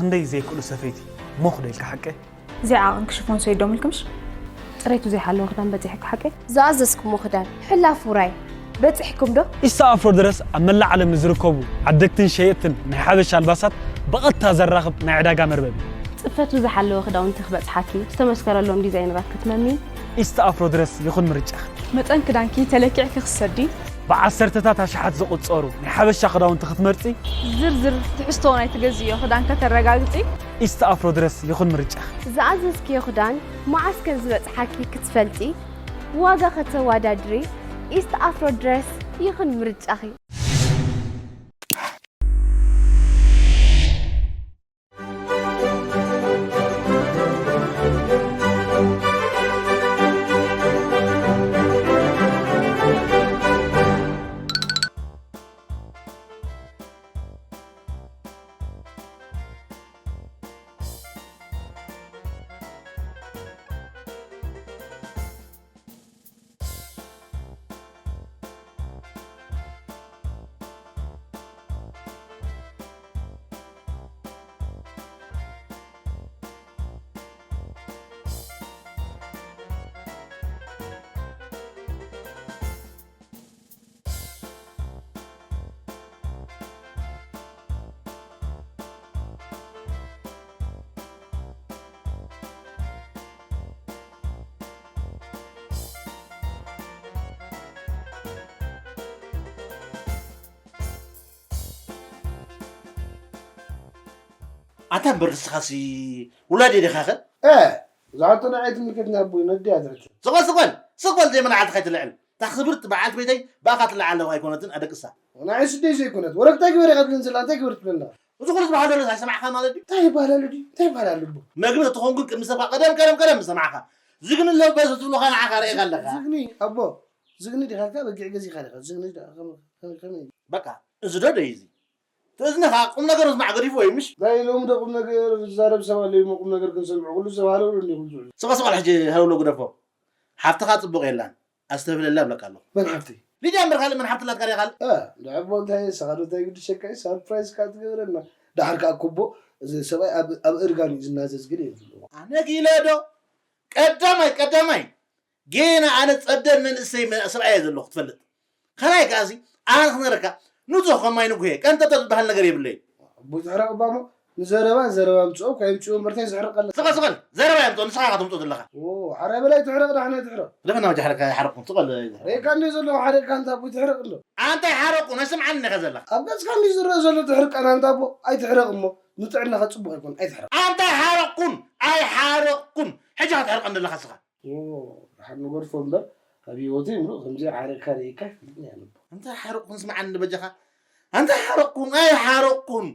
ክንደይ ዘይክእሉ ሰፈይቲ ሞኽ ዶ ኢልካ ሓቀ? እዚኣ ዓቐን ክሽፎን ሰይዶም ኢልክምሽ? ጽሬቱ ዘይሓለወ ክዳን በጺሕኪ ሓቀ? ዝኣዘዝኩሞ ክዳን ሕላፍ ውራይ በጺሕኩም ዶ? ኢስታ ኣፍሮ ድረስ ኣብ መላእ ዓለም ንዝርከቡ ዓደግትን ሸየጥትን ናይ ሓበሻ ኣልባሳት ብቐጥታ ዘራኽብ ናይ ዕዳጋ መርበብ እዩ። ጽፈቱ ዝሓለወ ክዳውንቲ ክበጽሓኪ ዝተመስከረሎም ዲዛይነራት ክትመሚ ኢስታ ኣፍሮ ድረስ ይኹን ምርጫኺ። መጠን ክዳንኪ ተለኪዕኪ ክትሰዲ። ብዓሰርተታት ኣሽሓት ዝቑጸሩ ናይ ሓበሻ ክዳውንቲ ክትመርጺ። ዝርዝር ትሕዝቶ ናይ ትገዝእዮ ክዳን ከተረጋግጺ። ኢስት ኣፍሮ ድረስ ይኹን ምርጫኺ። ዝኣዘዝክዮ ክዳን መዓስ ከም ዝበጽሓኪ ክትፈልጢ፣ ዋጋ ከተወዳድሪ፣ ኢስት ኣፍሮ ድረስ ይኹን ምርጫኺ። ኣታ እምበር ንስኻሲ ውላድ ዲኻኸ? እ፣ ዝሓቶ ንዓይ ትምልከትኒ ኣቦይ፣ ነዲያ ትሕቶ። ስቕ በል ስቕ በል ስቕ በል፣ ዘይመልዓልትኻ ኣይትልዕል። እታ ክብርቲ በዓልቲ ቤተይ ብኣኻ ትልዓል ኣለኹ ኣይኮነትን ኣደቅሳ። ንዓይ ስደይ ዘይኮነት ወረ እንታይ ግበር ኢኻ ትብለኒ ዘላ፣ እንታይ ግበር ትብለኒ ኣለኻ? እዚ ኩሉ ዝበሃል ዘሎ ኣይሰማዕካ ማለት ድዩ? እንታይ ይበሃል ኣሎ ድዩ? እንታይ ይበሃል ኣሎ ኣቦ? መግቢ ተትኾንኩ ቅድሚ ሰብካ ቀደም ቀደም ቀደም ምሰማዕካ። ዝግኒ ኣለዎ በዚ ትብሉኻ ንዓኻ ርኢኻ ኣለኻ። ዝግኒ ኣቦ፣ ዝግኒ ዲኻ ኢልካ በጊዕ ገዚእካ ዲኻ? ዝግኒ ዲኻ ከመይ ከመይ? በቃ እዚ ዶ ደይ እዚ? እቲ እዝኒ ኸዓ ቁም ነገር ምስማዕ ገዲፍዎ እዩ ምሽ? ናይ ሎሚ ዶ ቁም ነገር ዝዛረብ ሰብ ኣሎ እሞ ቁም ነገር ክንሰምዕ ኩሉ ሰብ ሃለውለው እንዲኹም ትውዕሉ። ስቕ ስቕ በል ሕጂ ሃለውለው ግደፎ። ሓፍትኻ ጽቡቕ የላን ኣስተብህለላ እብለካ ኣለኹ። መን ሓፍተይ? ሊድያ እምበር ካልእ መን ሓፍቲ ኣላትካ ድያ ካልእ? እ እንድዒ ኣቦ እንታይ ንስኻ ዶ እንታይ ጉድ ሸቃይ ሳርፕራይዝ ከኣ ትገብረና። ደሓር ከኣ እኮ ኣቦ እዚ ሰብኣይ ኣብ ኣብ እርጋን እዩ ዝናዘዝ ግን እየ ዝብልዎ። ኣነ ጊለ ዶ ቀዳማይ ቀዳማይ ጌና ኣነ ጸብደን መንእሰይ ሰብኣይ እየ ዘለኹ ትፈልጥ። ካልኣይ ከኣ እዚ ኣነ ክነግረካ ንጹህ ከም ማይ ንጉሄ ቀንጠጠ ዝበሃል ነገር የብለይ። ኣቦይ ትሕረቕ እባ እሞ ንዘረባ ዘረባ ኣምጽኦ ካየምጽኦ እምበር እንታይ ዘሕርቕ ኣለካ? ስቐል ስቐል ዘረባ የምጽኦ ንስኻ ኢኻ ተምጽኦ ዘለኻ። ኦ ሓራይ በላይ ትሕረቕ ዳሕና ትሕረቕ። ለፈና ወጃ ሓረካ ይሓረቕኩም ስቐል። ሬካ እንድዩ ዘለኹ ሓሪቕካ ኣንታ ኣቦይ ትሕረቕ እንዶ። ኣንታ ይሓረቑ ናይ ስምዓኒ ኢኻ ዘለኻ። ኣብ ገጽካ እንድዩ ዝረኣ ዘሎ ትሕርቀና ኣንታ ኣቦ ኣይትሕረቕ እሞ ንጥዕናኻ ጽቡቕ ኣይኮን ኣይትሕረቕ። ኣንታ ኣይሓረቕኩን ኣይሓረቕኩን ሕጂ ኢኻ ትሕርቐኒ ዘለኻ ንስኻ። ኦ ደሓን ንገድፎ እምበር ኣብ ህይወተይ ምሉእ ከምዚ ሓረካ ርኢካ ኣይፈልጥን እየ ኣነ ኣቦ። እንታይ ሓረቕኩን ስምዓኒ በጃኻ እንታይ ሓረቕኩን ኣይሓረቕኩን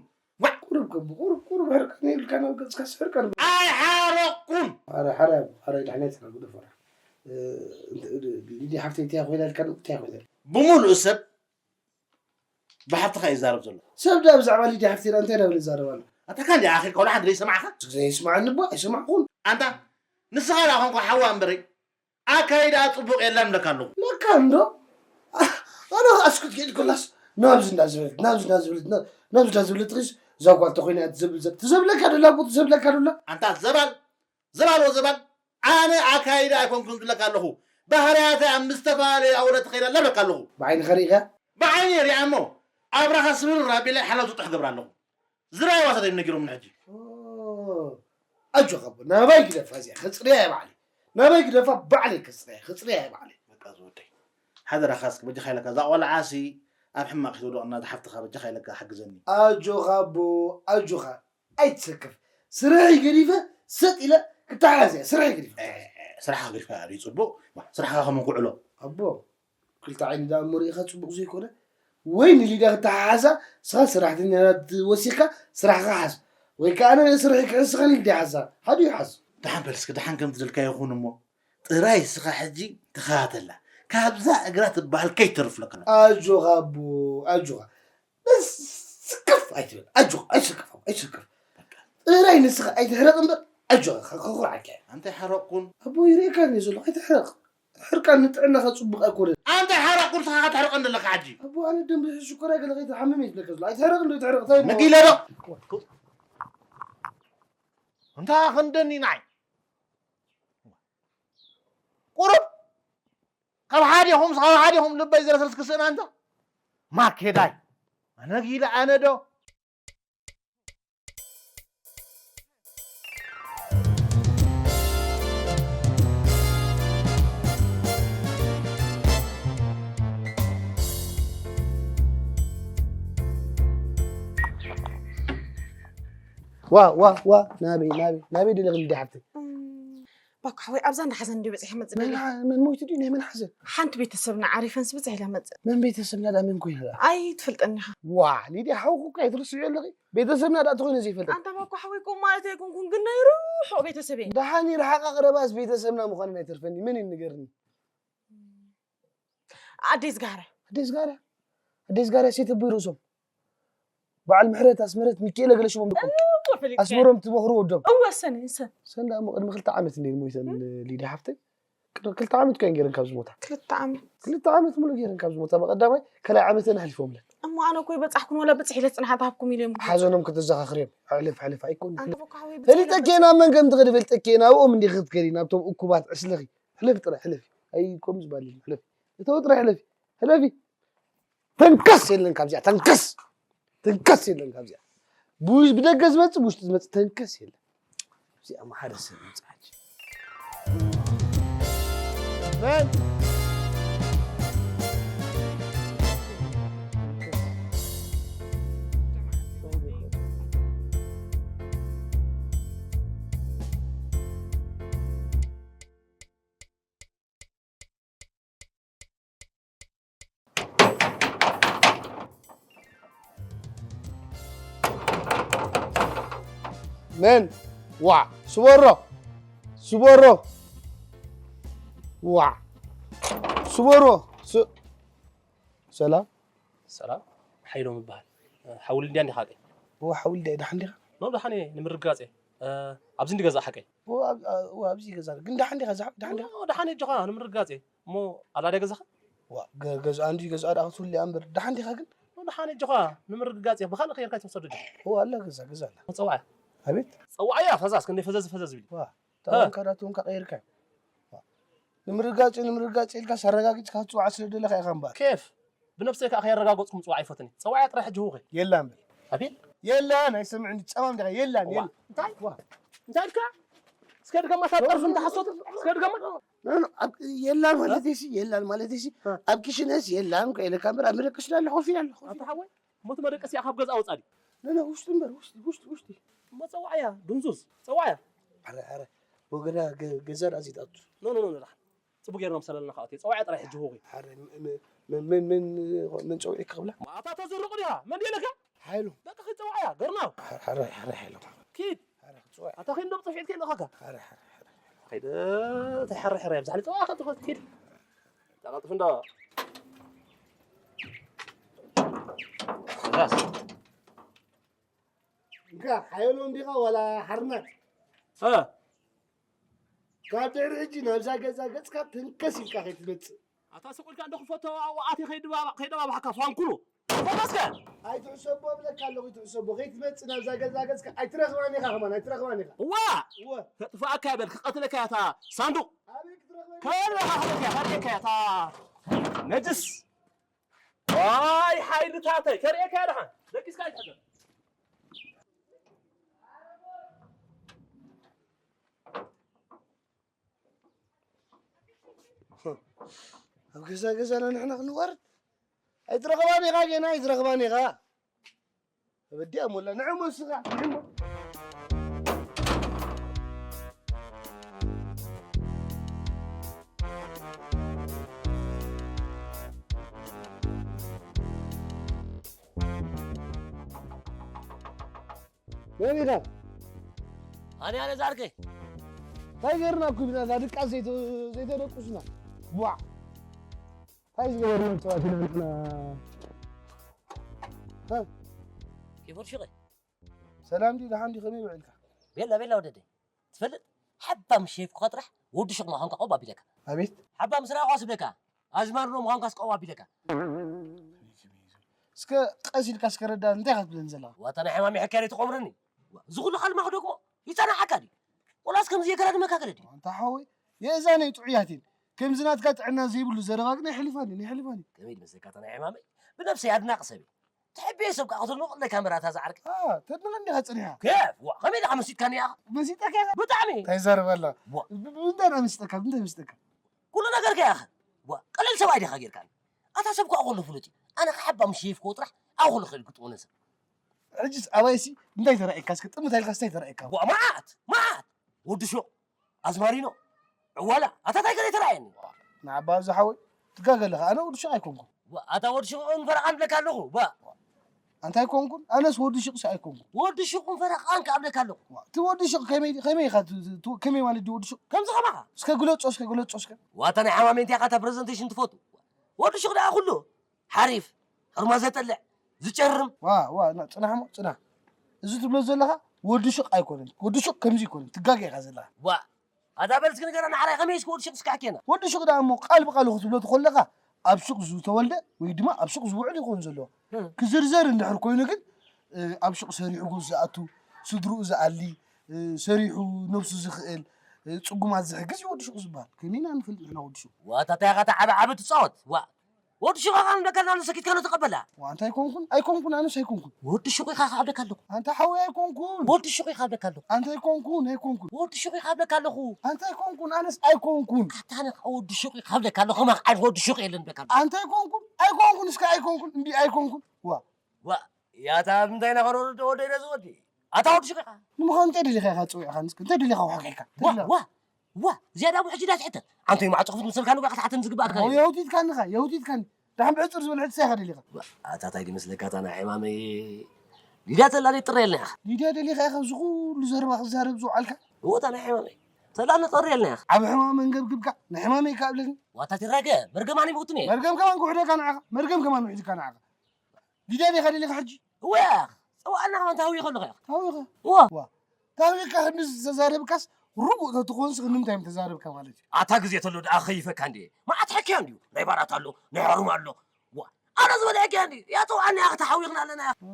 ዋዕ ቁሩብ ከቦ ቁሩብ ቁሩብ ሕርቃን ኢልካ ናብ ገጽካ ስሕርቀን ኣይሓረቕኩን ሓረ ሓረ ኣቦ ሓረ ዳሕና ይትካ ግደፎ ሊድያ ሓፍተይ እንታይ ኮይና ኢልካ እንታይ ኮይና ብምሉእ ሰብ ብሓፍትኻ እዩ ዝዛረብ ዘሎ። ሰብ ደኣ ብዛዕባ ሊድያ ሓፍተይ ደኣ እንታይ እናበለ ይዛረብ ኣሎ? ኣታ ካን ዲኣ ኣኺል ቆልዓ እንድለ ይሰማዕኻ? ዘይስማዓኒ እባ ኣይሰማዕኹን። ኣንታ ንስኻ ደኣ ኾንኳ ሓዋ እምበረይ ኣካይዳኣ ጽቡቕ የላን እብለካ ኣለኹ። ለካ እንዶ ኣነ ኣስኩት ጌድ ኮላስ ናብዚ እንዳዝበለት ናብዚ እንዳዝበለት ናብዚ እንዳዝበለት ኺስ እዛ ጓል ተኾይና እያ ትዘብል ዘብ ትዘብለካ ደላ እቦ ትዘብለካ ደላ። ኣንታ ዘባል ዘባል ወዘባል ኣነ ኣካይዳ ኣይኮንኩን ዝብለካ ኣለኹ። ባህርያታ ኣብ ምስ ዝተፈላለዩ ኣውረ ትኸይድ ኣላ እብለካ ኣለኹ። ብዓይንኻ ርኢኻ? ብዓይነይ ሪኣ እሞ ኣብራኻ ስብርር ኣቢለ ሓላው ዝጥሕ ገብራ ኣለኹ። ዝረኣይዋ ሰብ እዮም ነጊሮምኒ ሕጂ። ኣጆኻ ኣቦ ናባይ ግደፋ እዚኣ ክጽርያ እየ ባዕለይ ናባይ ግደፋ ባዕለይ ክጽርያ ክጽርያ እየ ባዕለይ። በቃ ዝወደይ ሓደራኻ እስኪ በጃኻ ኢለካ እዛ ቆልዓሲ ኣብ ሕማቕ ክትወድቕ እና ዝሓፍትኻ በጃኻ ኢለካ ሓግዘኒ። ኣጆኻ ኣቦ ኣጆኻ ኣይትሰከፍ ስርሐይ ገዲፈ ሰጥ ኢለ ክተሓሓዝ እየ ስርሐይ ገዲፈ። ስራሕኻ ገዲፍካ ድዩ ጽቡቕ ስራሕኻ ከመን ክውዕሎ። ኣቦ ክልተ ዓይኒ ደኣ እሞ ርኢኻ ጽቡቕ ዘይኮነ ወይ ንሊድያ ክተሓሓዛ ንስኻ ሰራሕተኛታት ወሲኽካ ስራሕኻ ሓዝ ወይ ከኣ ኣነ ስርሐይ ክሕዝ ንስኻ ንሊድያ ሓዛ ሓዲኡ ሓዝ። ደሓን በል እስኪ ደሓን ከም ትደልካዮ ኩን እሞ ጥራይ ንስኻ ሕጂ ተኸታተላ ካብዛ እግራ ትበሃል ከይትተርፍ ለካ። ኣጆኻ ኣቦ ኣጆኻ በስ ስክፍ ኣይትበል ኣጆኻ ኣይትስከፍ ኣቦ ኣይትስከፍ ጥራይ ንስኻ ኣይትሕረቕ እምበር ኣጆኻ ከኹርዓካ እየ። ኣንታይ ሓረቕኩን። ኣቦ ይርእየካ እንድየ ዘለኹ ኣይትሕረቕ። ሕርቃን ንጥዕናኻ ጽቡቕ ኣይኮነን። ኣንታይ ሓራቕ ኩሉ ንስኻ ተሕርቐኒ ዘለኻ ሕጂ። ኣቦ ኣነ ደም ርሑስ ሽኮር ገለ ከይትሓምም እየ ዝብለካ ዘሎ ኣይትሕረቕ እንዶ ኣይትሕረቕ እንታይ እሞ። ነጊለ ዶ። እንታ ክንደኒ ናይ ቁሩብ ካብ ሓዲኹም ካብ ሓዲኹም ልበይ ዝረስርስ ክስእና እንተ ማኬዳይ ኣነ ጊለ ኣነ ዶ ዋ ዋ ዋ ናበይ ናበይ ናበይ ደለኺ ልዲ ሓብተይ ባኮ ሓወይ ኣብዛ እንዳሓዘን እንዲ በፂሐ መፅእ መን ደለ ዓ- መን ሞይቱ ድዩ ናይ መን ሓዘን ሓንቲ ቤተሰብና ዓሪፈንስ ብፅሕ ኢላ መፅእ መን ቤተሰብና ዳ መን ኮይና ዳ ኣይ ትፈልጠኒ ኢኻ ዋ ሊድያ ሓውኩ እኮ ኣይትርስዑ ኣለኺ ቤተሰብና ዳ ተኾይነ ዘይፈልጠ ኣንታ ባኮ ሓወይ ከምኡ ማለት ኣይኮንኩን ግን ናይ ርሑቕ ቤተሰብ እየ ደሓን ይርሓቕ ኣቕረባስ ቤተሰብና ምዃኑ ኣይተርፈኒ መን እዩ ንገርኒ ኣደይ ዝጋህረ ኣደይ ዝጋህረ ኣደይ ዝጋህረ ሴት ኣቦይ ርእሶም በዓል ምሕረት ኣስመረት ሚካኤል ገለ ሽሞም ደቆም ኣስመሮም ትመኽሩ ወዶም እወ ሰን ሰን ሰን ደኣ እሞ ቅድሚ ክልተ ዓመት እንዴ ሞይተን ሊድያ ሓፍተይ ቅድሚ ክልተ ዓመት ኮይን ገይረን ካብ ዝሞታ ክልተ ዓመት ክልተ ዓመት ሙሉ ገይረን ካብ ዝሞታ ብቐዳማይ ካልኣይ ዓመተን ኣሕሊፎምለን እሞ ኣነ እኮ ይበጻሕኩን ወላ ብጽሕ ኢለ ጽንሓት ሃብኩም ኢለ እሞ ሓዘኖም ክትዘኻኽርዮም ሕልፍ ሕልፍ ኣይኮን ኣንተ እኮ ሓወይ ብጽሕ ኢለ ፈሊጠኪ ናብ መን ከም ትኸዲ ፈልጠኪ ናብኦም እንዲ ክትከዲ ናብቶም እኩባት ዕስለኺ ሕለፊ ጥራይ ሕለፊ ኣይኮም ዝበሃል የለን ሕለፊ እተው ጥራይ ሕለፊ ሕለፊ ተንከስ የለን ካብዚኣ ተንከስ ተንከስ የለን ካብዚኣ ብደገ ዝመፅእ ብውሽጢ ዝመፅእ ተንከስ የለን እዚኣ ማሓደ ሰብ ምፅዓች መን መን ዋዕ ስበሮ ስበሮ ዋዕ ስበሮ ሰላም ሰላም ሓይሎም ይበሃል ሓውል እንዲያ እንዲኻ ቀይ ሓውል እንዲያ ደሓን ዲኻ ኖ ደሓን እየ ንምርጋፅ እየ ኣብዚ እንዲ ገዛ ሓቀይ ኣብዚ ገዛ ግን ደሓን ዲኻ ደሓን ዲኻ ደሓን እየ ጆኻ ንምርጋፅ እየ እሞ ኣላደ ገዛኻ ገዝኣ እንዲ ገዝኣ ደኣ ክትህሉ እያ እምበር ደሓን ዲኻ ግን ደሓን እየ ጆኻ ንምርግጋፅ እየ ብኻልእ ከየርካ ይትወሰዱ ጆኻ ኣላ ገዛ ገዛ ኣላ ፀዋዕ ኣቤት ፀዋዕያ ፈዛዝ ክንደይ ፈዘዝ ፈዘዝ ብል ተወንካ ዳ ተወንካ ቀይርካ ንምርጋፅ ንምርጋፅ ኢልካ ኣረጋጊፅካ ክትፅዋዕ ስለ ደለካ ኢኻ እምበር ኬፍ ብነብሰይ ከዓ ከየረጋገፅኩ ምፅዋዕ ኣይፈትን ፀዋዕያ ጥራሕ ሕጂ ህውኸ የላ እምበር ኣቤት የላ ናይ ሰምዕኒ ፀማም ዲኻ የላን የላ እንታይ እንታይ ኢልካ እስከ ድገማ እታ ጠርፊ እንተሓሶት እስከ ድገማ የላ ማለት ሲ የላን ማለት ሲ ኣብ ክሽነስ የላን ከ ኢለካ እምበር ኣብ መደቀስ ዳለ ኮፍ ኢላ ኣለኹ ኣታ ሓወይ እሞ እቲ መደቀስ እያ ካብ ገዛ ወፃ ድዩ ነነ ውሽጢ እምበር ውሽጢ ውሽጢ ውሽጢ እሞ ፀዋዕያ ድንዙዝ ፀዋዕያ ኣረ ኣረ ወገዳ ገዛ ዳኣ ዘይትኣቱ ኖ ኖ ኖ ጽቡቅ ጌርና ምሰለልና ከኣት ጸዋዕ ጥራይ ሕጂ ሆይ ኣረ ምን ምን ምን ምን ጸውዒ ክብላ ማታ ተዝርቕ ዲኻ መን ዲለካ ሓይሉ በቃ ኸጸዋዕያ ገርና ሓረ ሓረ ሓይሉ ኪድ ኣታ ኸንዶ ጽፊት ከለኻ ኣረ ሓረ ሓረ ኸይደ ተሐረ ሕረ ብዛዕሊ ጸዋዕ ኸትኸት ኪድ ተቐጥፍ እንዶ ራስ እንካ ሓየሎም ዲኻ ዋላ ሓርናት እ ካብ ድሕሪ ሕጂ ናብዛ ገዛ ገጽካ ተንከስ ኢልካ ከይትመጽእ ኣታ ስቕ ኢልካ እንዶ ክፈቶ ኣብኡ ኣትየ ከይድባባሓካ ፋንኩሉ ተመስገ ኣይትሕሰቦ እብለካ ኣለኹ ኣይትሕሰቦ ከይትመጽእ ናብዛ ገዛ ገጽካ ኣይትረኽባን ኢኻ ከማን ኣይትረኽባን ኢኻ እዋ እወ ከጥፍኣካ ይበል ክቐትለካ እያ እታ ሳንዱቕ ኣበይ ክትረኽበኒ ከርእየካ እያ ከርእየካ እያ እታ ነጅስ ዋይ ሓይልታተይ ከርእየካ እያ ደሓን ደቂስካ ኣይትሕደር ኣብ ገዛ ገዛና ንሕና ክንዋርድ ኣይትረኽባን ኢኻ ጌና ኣይትረኽባን ኢኻ ተበዲኣ ሞላ ንዕሞ እስኻ ንዕሞ መን ኢኻ? ኣነ ኣነ ዛርከ እንታይ ገርና ኩብና እዛ ድቃስ ዘይተ ዘይተደቁስና ቧዕ እንታይ ዝገበርና ጸዋት ኢና ንሕና ኪቦርድ ሽቐ ሰላም ዲ ደሓን ዲ ከመይ ውዕልካ ቤላ ቤላ ወደደ ትፈልጥ ሓባ ምስ ሸይፍኩኻ ጥራሕ ወዲ ሹቕ ምዃንካ ቆብ ኣቢለካ ኣቤት ሓባ ምስ ረኣኳ ስብለካ ኣዝማርኖ ምዃንካ ስቆብ ኣቢለካ እስከ ቀስ ኢልካ እስከ ረዳ እንታይ ኢኻ ትብለኒ ዘለኻ ዋታ ናይ ሕማም ይሕከር ኣይትቆምረኒ እዚ ኩሉ ካልማኽ ደግሞ ይጸናሓካ ድዩ? ወላስ ከምዚ የከራድመካ ገለ ድዩ? ኣንታ ሓወይ፣ የእዛነይ ጥዑያት እየን። ከምዚ ናትካ ጥዕና ዘይብሉ ዘረባ ግን ኣይሕልፋን እየን፣ ኣይሕልፋን እየን። ከመይ ድመስለካ እታ ናይ ሕማመይ? ብነብሰይ ኣድናቂ ሰብ እየ። ትሕብዮ ሰብ ከኣ ክትድንቕ ኣለካ እምበር ኣታ ዝዓርከይ። ኣ፣ ተድንቐኒ ኢኻ ጸኒሕካ። ከፍ፣ ዋ፣ ከመይ ኢልካ መሲጥካኒ ኢኻ? መሲጠካ ኢኻ? ብጣዕሚ። እንታይ ዘረባ ኣላ? ዋ። ብ-፣ ብ-፣ ብምንታይ ደኣ መሲጠካ? ብምንታይ መሲጠካ? ኩሉ ነገርከ ኢኻ። ዋ፣ ቀሊል ሰብኣይ ዲኻ ጌርካኒ? ኣታ ሰብ ከኣ ኩሉ ፍሉጥ እዩ። ኣነ ከሓባ ምስ ሸይፍክዎ ጥራሕ ኣብ ኩሉ ክእል ክጥውነ ሰብ። ሕጅስ ኣባይሲ እንታይ ተራእየካ? እስከ ጥምት ኢልካ እንታይ ተራእየካ? ዋ፣ መዓት፣ መዓት። ወዲ ሹቕ፣ ኣዝማሪኖ፣ ዕዋላ፣ ኣታ እንታይ ገለ ተራእየኒ? ንዓባ ኣብዚ ሓወይ ትጋገ ኣለኻ። ኣነ ወዲ ሹቕ ኣይኮንኩን። ዋ፣ ኣታ ወዲ ሹቕ እንፈረቓን ብለካ ኣለኹ። ዋ። ኣንታ ኣይኮንኩን? ኣነስ ወዲ ሹቕሲ ኣይኮንኩን። ወዲ ሹቕ እንፈረቓን ከኣ ብለካ ኣለኹ። ዋ፣ እቲ ወዲ ሹቕ ከመይ፣ ከመይ ኢኻ ት-፣ ት-፣ ት-፣ ከመይ ማለት ድዩ ወዲ ሹቕ? ከምዚ ከማኻ። እስከ ግለጾ፣ እስከ ግለጾ እስከ። ዋታ ናይ ሓማሜ እንታይ ኢኻ እታ ፕረዘንቴሽን ትፈቱ? ወዲ ሹቕ ደኣ ኩሉ ሓሪፍ፣ ሕርማ ዘጠልዕ፣ ዝጨርም። ዋ፣ ዋ፣ ና፣ ጽናሕ እሞ፣ ጽናሕ። እዚ ትብሎ ዘለኻ ወዲ ሹቕ ኣይኮነን። ወዲ ሹቕ ከምዚ ኣይኮነን። ትጋገ ኢኻ ዘለኻ። ዋ፣ ኣታ በል እስኪ ንገረና፣ ሓራይ ከመይ እስኪ ወዲ ሹቕ እስኪ ሓኬና። ወዲ ሹቕ ደኣ እሞ ቃል ብቃሉ ክትብሎ ተኾለኻ፣ ኣብ ሹቕ ዝተወልደ ወይ ድማ ኣብ ሹቕ ዝውዕል ይኾን ዘለዎ። እ። ክዝርዘር እንድሕር ኮይኑ ግን፣ እ፣ ኣብ ሹቕ ሰሪሑ ገዝኡ ዝኣቱ፣ ስድርኡ ዝኣሊ፣ እ፣ ሰሪሑ ነብሱ ዝኽእል፣ እ፣ ጽጉማት ዝሕግዝ እዩ ወዲ ሹቕ ዝበሃል። ከመይ ኢና ንፈልጥ ንሕና ወዲ ሹቕ? ዋታ እንታይ ኢኻ እታ ዓቢ ዓቢ ትጻወት? ዋ፣ ወዲ ሹቕ ኢኻ ንብለካ ኣለና፣ ሰኪትካ ዶ ትቐበላ? ዋ፣ እንታይ ኮንኩን? ኣይኮንኩን፣ ኣነስ ኣይኮንኩን። ወዲ ሹቕ ኢኻ ክብለካ ኣለኹ። ኣንታ ሓወይ ኣይኮንኩን። ወዲ ሹቕ ኢኻ ክብለካ ኣለኹ። ኣንታ ኣይኮንኩን፣ ኣይኮንኩን። ወዲ ሹቕ ኢኻ ክብለካ ኣለኹ። ኣንታ ኣይኮንኩን፣ ኣነስ ኣይኮንኩን። ኣታ ኣነ ከኣ ወዲ ሹቕ ኢኻ ክብለካ ኣለኹ። ከማኻ ዓይነት ወዲ ሹቕ የለን ክብለካ ኣለኹ። ኣንታ ኣይኮንኩን፣ ኣይኮንኩን፣ እስከ ኣይኮንኩን፣ እምቢ ኣይኮንኩን። ዋ። ዋ፣ ያታ እንታይ ናኸሮ ወደይ ነዚ ወዲ? ኣታ ወዲ ሹቕ ኢኻ። ንምዃኑ እንታይ ደሊኻ ኢኻ ጸዊዕካ ንስካ? እንታይ ደሊኻ ውሓቂካ? እንታይ ዋ፣ ደሊኻ? ዋ፣ ዋ፣ ዝያዳ ኣብ ውሕጅ ዳትሕተ። ኣንቶይ ማዕጾ ክፍት ምሰልካ ንጓ ክትሓተኒ ዝግባእ ኣትካ ኦ፣ እዩ። የውቲትካኒ ኻ፣ የውቲትካኒ። ደሓን ብሕጽር ዝበለ ሕጽ ኢኻ ደሊኻ። ዋ፣ ኣታ ታይ ድመስለካ እታ ናይ ሕማመይ? ሊድያ ተላ ደይ ጥረ የልና ኢኻ። ሊድያ ደሊኻ ኢኻ ኣብዚ ኩሉ ዘረባ ክዛረብ ዝውዓልካ? እወ፣ እታ ናይ ሕማመይ። ተላ ንጥረ የልና ኢኻ። ዓብ ሕማም መንገብግብካ፣ ናይ ሕማመይ ኢካ ኣብለኒ። ዋታ ትራገ፣ መርገማኒ ምውትኒ። መርገም ከማን ክውሕደካ ንዓኻ፣ መርገም ከማን ውሒድካ ንዓኻ። ሊድያ ዲኻ ደሊኻ ሕጂ? እወ፣ ጸዋዕና ከማን ታህዊ ከለኻ ኢኻ። ታህዊኻ? እወ። ዋ። ታህዊካ ክንዲ ዝተዛረብካስ ርቡእ ተትኾንስ ክንዲ እንታይ ተዛረብካ ማለት እዩ? ኣታ ግዜ ተሎ ደኣ ከይፈካ እንዴ። መዓት ሕክያ እንድዩ። ናይ ባራት ኣሎ፣ ናይ ሓሩም ኣሎ። ዋ። ኣነ ዝበለ ሕክያ እንድዩ። ያ ጸዋዕና ኢኻ ተሓዊኽና ኣለና ኢኻ። ኦ።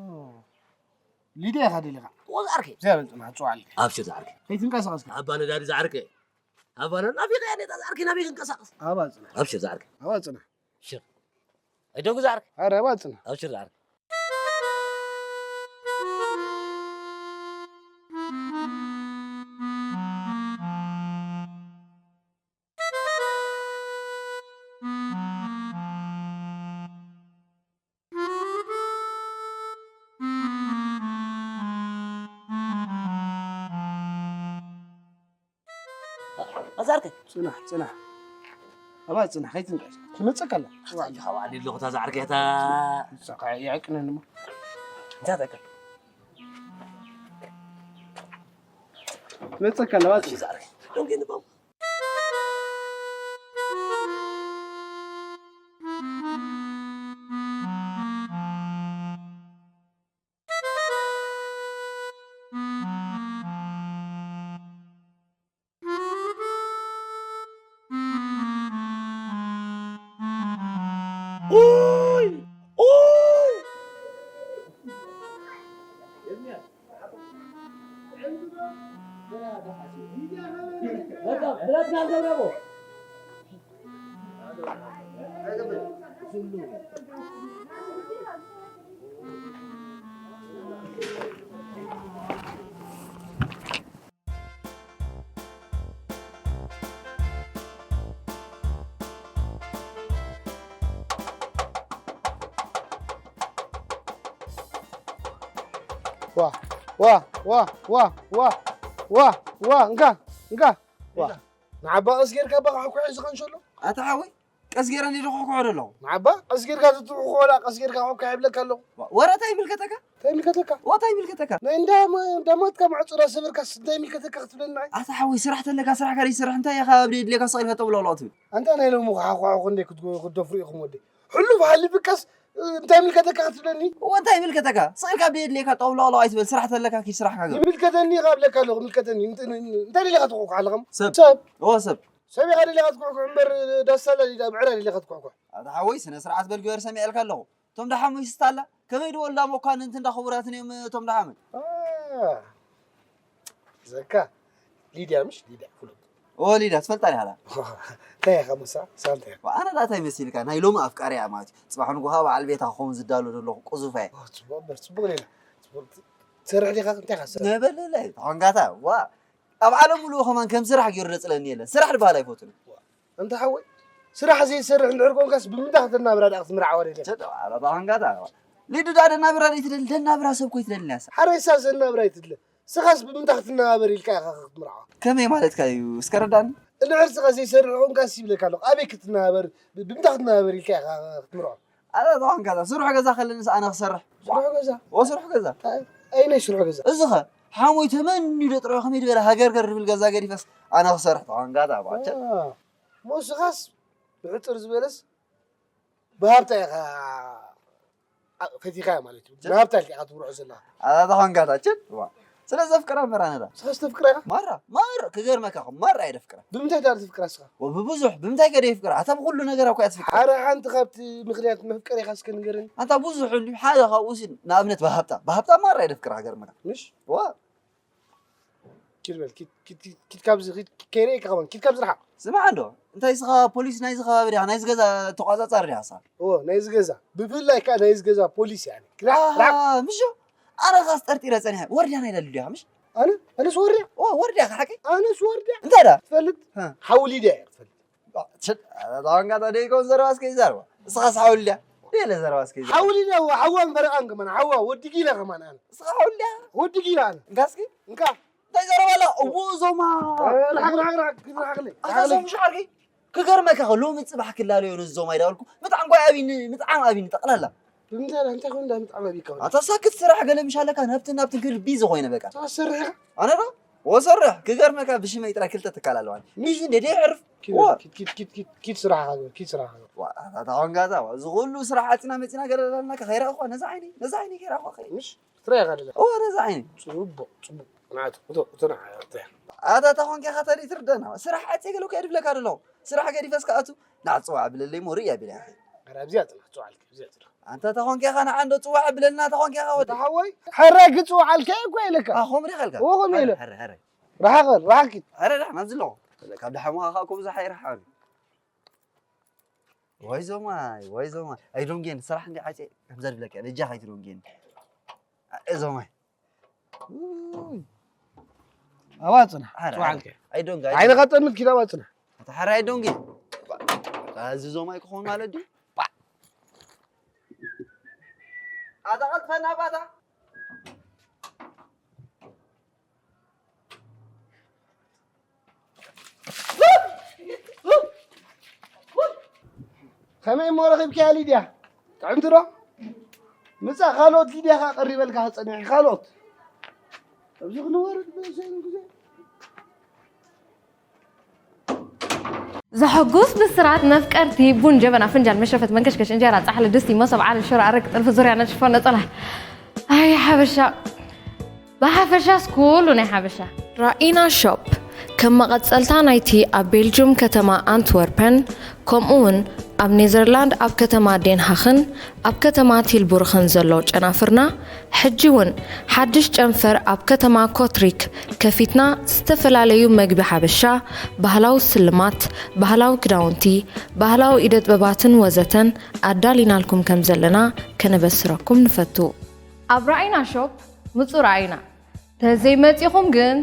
ሊድያ ኢኻ ደሊኻ? እወ ዝዓርከይ። እግዚኣብሔር ጽናሕ ጸዋዕልካ። ኣብሽር ዝዓርከይ። ከይትንቀሳቐስካ። ኣባ ነዳዲ ዝዓርከይ። ኣባ ነዳዲ ናፊቐ እየ ነታ ዝዓርከይ ናበይ ክንቀሳቐስ? ኣባ ጽናሕ። ኣብሽር ዝዓርከይ። ኣባ ጽናሕ። ሽር። ኣይደጉ ዝዓርከይ። ኣረ ኣባ ጽናሕ። ኣብሽር ዝዓርከይ። ኣዛርከ። ጽናሕ፣ ጽናሕ። ኣባ ጽናሕ፣ ከይትንቀስ። ትመጸካ ኣላ። ኣታ ኢኻ ባዕዲ ኣለኹ፣ እታ ዛዕርከ እታ። ንሳኻ ይዕቅነኒ እሞ። እንታይ ተካ? ትመጸካ ኣላ፣ ኣባ እሺ፣ ጽናሕ። ዛዕርከ። ደንገ ንባም። ኡይ! ኡይ! በቃ፣ ብረትና ንገብረቦ። ዋ፣ ዋ፣ ዋ፣ እንካ፣ እንካ፣ ዋ። ንዓባ ቀስ ጌርካ እባ ካሕኩሐ ዝኸንሸሎ። ኣታ ሓወይ፣ ቀስ ጌረ እንዲ ዝኹሕኩሖ ዘለኹ። ንዓባ ቀስ ጌርካ ትትኹኾ ወላ ቀስ ጌርካ ኩሕኩሕ ይብለካ ኣለኹ። ወረ እንታይ ይምልከተካ? እንታይ ይምልከተካ? ወ እንታይ ይምልከተካ? ናይ እንዳ ሞ-፣ እንዳ ሞትካ ማዕጾ እንዳሰበርካስ እንታይ ይምልከተካ ክትብለኒ ንዓይ? ኣታ ሓወይ፣ ስራሕ ተለካ ስራሕካ ዘይትሰርሕ እንታይ ኢኻ ኣብ ደድሌካ ስቕ ኢልካ ጠውለቕለቕ ትብል? ኣንታ ናይ ሎሚ ኳሓኳሓ ክንደይ ክትጎ-፣ ክትደፍሩ ኢኹም ወደይ? ሕሉፍ ሓሊፍካስ እንታይ ይምልከተካ ክትብለኒ? እወ፣ እንታይ ይምልከተካ? ስቕ ኢልካ ኣብ ደድሌካ ጠውለቕለቕ ኣይትበል፣ ስራሕ ተለካ ኪድ ስራሕካ ግበር። ይምልከተኒ ኢኻ እብለካ ኣለኹ፣ ይምልከተኒ። እንት-፣ እንታይ ደሊኻ ትኹሕኩሕ ኣለኻ? ሰብ። ሰብ። እወ፣ ሰብ። ሰብ ኢኻ ደሊኻ ትኩሕኩሕ እምበር ዳሳላ ዲዳ ብዕራ ደሊኻ ትኩሕኩሕ? ኣታ ሓወይ፣ ስነ ስርዓት በል ግበር፣ ሰሚዐልካ ኣለኹ። እቶም ደሓሙ ይስታላ፣ ከመይ ድበሉ እንዳ መኳንንቲ እንዳ ክቡራትን እዮም እቶም ደሓሙ። አ። ዘካ ሊድያ ምሽ ሊድያ ፍሉጥ ኦ ሊድያ ትፈልጣ ዲኻ? እንታይ ኢኻ ምሳ ሳንታ ኢኻ? ኣነ ዳታ ይመሲልካ ናይ ሎሚ ኣፍቃሪ እያ ማለት እዩ። ጽባሕ ንጎኻ በዓል ቤታ ክኸውን ዝዳሎ ዘለኹ ቁዙፋ እየ። ጽቡቅ በር ጽቡቅ ሌላ ትሰርሕ ዲኻ? እንታይ ኢኻ ትሰርሕ? ነበለለ ተኾንካታ ዋ ኣብ ዓለም ሙሉእ ከማን ከም ስራሕ ገይሩ ደጽለኒ የለን። ስራሕ ድበሃል ኣይፈቱን። እንተ ሓወይ ስራሕ ዘይሰርሕ እንድሕር ኮንካስ ብምንታይ ክትናብራ ደኣ ክትምርዓዋ ደለ? ተደዋዕላ ተኾንካታ ዋ ሊዱ ደኣ ደናብራ ደይትደሊ ደናብራ ሰብ ኮይ ትደሊ ያሳ። ሓረሳ ዘናብራ ይትድለ ስኻስ ብምንታይ ክትነባበር ኢልካ ኢኻ ክትምርዖ? ከመይ ማለትካ እዩ እስከ ረዳኒ። እንድሕር ስኻ ዘይሰርሕ ኮንካስ ይብለካ ኣለኹ ኣበይ ክትነባበር ብምንታይ ክትነባበር ኢልካ ኢኻ ክትምርዖ? ኣረ ተኾንካ ስሩሕ ገዛ ከለንስ ኣነ ክሰርሕ። ስሩሕ ገዛ? ኦ ስሩሕ ገዛ። ኣይ ናይ ስሩሕ ገዛ። እዚኸ ሓሞይ ተመንዩ ዶ ጥራዩ ከመይ ዝበለ ሃገርገር ዝብል ገዛ ገዲፈስ ኣነ ክሰርሕ ተኾንካ ባቸ። ሞ ስኻስ ብሕፅር ዝበለስ ብሃብታ ኢኻ ፈቲኻ ማለት እዩ። ብሃብታ ኢኻ ትብርዖ ዘለኻ። ኣታ ተኾንካ ታችን ስለ ዘፍቅራ እምበር ኣነ ዳ። ስኻስ ተፍቅራ ኢኻ? ማራ ማራ ክገርመካ እኮ ማራ እየ ደፍቅራ። ብምንታይ ዳ ትፍቅራ ስኻ? ብብዙሕ ብምንታይ ከደ ይፍቅራ ኣታ ብኩሉ ነገር እኮ እያ ትፍቅራ። ሓረ ሓንቲ ካብቲ ምክንያት መፍቀሪኻ እስከ ንገረኒ። ኣንታ ብዙሕ እንዲ ሓደ ካብኡ ሲ ንኣብነት ብሃብታ ብሃብታ ማራ እየ ደፍቅራ ክገርመካ። ምሽ ዋ ኪድ በል ኪድ ኪድ ኪድ ኪድ ካብዚ ኪድ ከይረእየካ ከማን ኪድ ካብዚ ርሓቕ። ስማዕ እንዶ እንታይ ስኻ ፖሊስ ናይዚ ከባቢ ዲኻ ናይዚ ገዛ ተቋጻጻሪ ዲኻ ስኻ? እዎ ናይዚ ገዛ ብፍላይ ከኣ ናይዚ ገዛ ፖሊስ እያ ኣነ። ኪድ ርሓቕ ርሓቕ። ኣሃ ምሽ ኣነ ኻስ ጠርጢረ ጸኒሐ ወርድያ ናይ ደሊ ዲኻ ምሽ? ኣነ ኣነስ ወርድያ? እዎ ወርድያ እኻ ሓቀይ። ኣነስ ወርድያ እንታይ ደኣ? ትፈልጥ ሓዊ ሊድያ እያ ትፈልጥ። ተዋንጋታ ደይኮን ዘረባ እስከ ይዛርባ እስኻስ ሓውልድያ ደለ ዘረባ እስከ ይዛርባ ሓውልድያ ሓዋን በረቓን ከማን ሓዋ ወዲ ጊላ ከማን ኣነ እስኻ ሓውልድያ ወዲ ጊላ ኣነ እንካ እስኪ እንካ እንታይ ዘረባ ኣላ እዎ ዞማ ርሓቅ ርሓቅ ርሓቅ ርሓቅለይ ኣታ ዞም ሻርኪ ክገርመካ ሎሚ ጽባሕ ክላለዮ ነዞም ኣይዳልኩ ምጣዕም ጓይ ኣቢኒ ምጣዕም ኣቢኒ ጠቕላላ ብምንታይ እንታይ ኮይኑ እንዳ ምጣዕም ኣቢካ ኣታ ሳክት ስራሕ ገለ ምሽ ኣለካ ናብትን ናብትን ክብል ቢዚ ኮይነ በቃ ትሰርሕ ኣነ ዶ ወሰርሕ ክገርመካ ብሽመይ ጥራይ ክልተ ትካል ኣለዋን ሚሽ እንደ ደይ ሕርፍ ኪድ ስራሕኻ ግበር ኪድ ስራሕኻ ግበር ኣታ ኾንጋታ እዚ ኩሉ ስራሕ ዓፅና መፂና ገለለና ከይረ እኳ ነዛ ዓይኒ ነዛ ዓይኒ ገይራ እኳ ከይ ምሽ ትረያ ካደለ ኦ ነዛ ዓይኒ ፅቡቅ ፅቡቅ ናቱ እቶ እቶ ና ትረያ ኣታ እታ ኾንካ ኢኻ ተርኢ ትርደና ስራሕ ዓፂ ገለ እኮ የድብለካ ደለኹ ስራሕ ገዲፈስ ከኣቱ ናዕ ፅዋዕ ብለለይ ሞ ርእያ ቢላ ኢኻ ኣብዚኣ ፅና ፅዋዕ ኣብዚኣ ፅና ኣንተ ተኾንካ ኢኻ ንዓ እንዶ ጽዋዕ ብለልና ተኾንካ ኢኻ ወዲ ሓወይ ሕራይ ክጽዋዕ ኣልካ እኮ ኢለካ ኣኾም ዲኻ ኢልካ እዎ ኾም ኢለ ሕረ ሕረ ርሓቕ ርሓቕ ኪድ ሕረ ዳ ናብ ዝለኹ ካብ ደሓሙኻ ከዓ ኮም ዝሓይ ርሓቕ ወይ ዞማይ ወይ ዞማይ ኣይ ዶንጌን ስራሕ እንዲ ዓጨ ከም ዘድብለካ በጃ ኸይቲ ዶንጌን ዞማይ ኣባጽና ጽዋዕልከ ኣይዶንጋ ዓይነ ቀጠምት ኪዳ ኣባጽና ኣታ ሓራይ ዶንጊ እዚ ዞማይ ክኾን ማለት ድዩ ኣታ ቀልጥፈና ኣባታ ከመይ እሞ ረኺብካያ ሊድያ? ጥዕምቲ ዶ? ምጻእ ካልኦት ሊድያ ከኣ ቀሪበልካ ጸኒሑ ካልኦት ኣብዚ ክንወርድ ብእሰይን ግዜ ዘሐጉስ ብስራት መፍቀርቲ ቡን ጀበና ፍንጃል መሸፈት መንከሽከሽ እንጀራ ጻሕሊ ድስቲ መሶብ ዓሊ ሽሮ ኣረቂ ጥልፊ ዙርያ ነጭ ሽፎን ነጸላ ኣይ ሓበሻ ብሓፈሻስ ኩሉ ናይ ሓበሻ ራኢና ሾፕ ከም መቐጸልታ ናይቲ ኣብ ቤልጁም ከተማ ኣንትወርፐን ከምኡ እውን ኣብ ኔዘርላንድ ኣብ ከተማ ዴንሃኽን ኣብ ከተማ ቲልቡርኽን ዘሎ ጨናፍርና ሕጂ እውን ሓድሽ ጨንፈር ኣብ ከተማ ኮትሪክ ከፊትና ዝተፈላለዩ መግቢ ሓበሻ ባህላዊ ስልማት ባህላዊ ክዳውንቲ ባህላዊ ኢደ ጥበባትን ወዘተን ኣዳሊናልኩም ከም ዘለና ከነበስረኩም ንፈቱ ኣብ ራኢና ሾፕ ምጹ ራኢና ተዘይመጺኹም ግን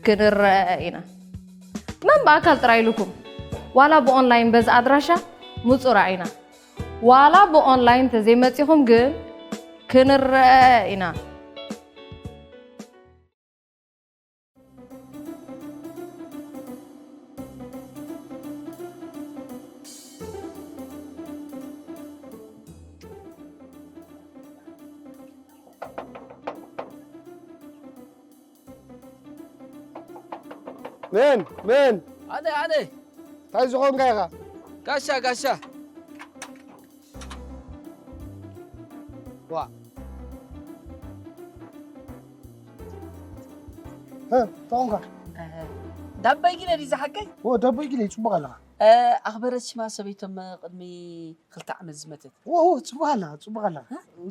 ክንረአ ኢና መን ብኣካል ጥራይ ኢሉኩም ዋላ ብኦንላይን በዚ ኣድራሻ ምጹ ራኢና ዋላ ብኦንላይን ተዘይመጺኹም ግን ክንረአ ኢና መን መን ኣነ ኣነ እንታይ ዝኾንካ ኢኻ ጋሻ ጋሻ ዋ ተኾንካ ዳበይ ጊለ ድዩ ዝሓቀይ ዳበይ ጊለ ይፅቡቕ ኣለኻ ኣኽበረት ሽማ ሰበይቶም ቅድሚ ክልተ ዓመት ዝመተት። ወ ጽቡቕ ኣላ፣ ጽቡቕ ኣላ፣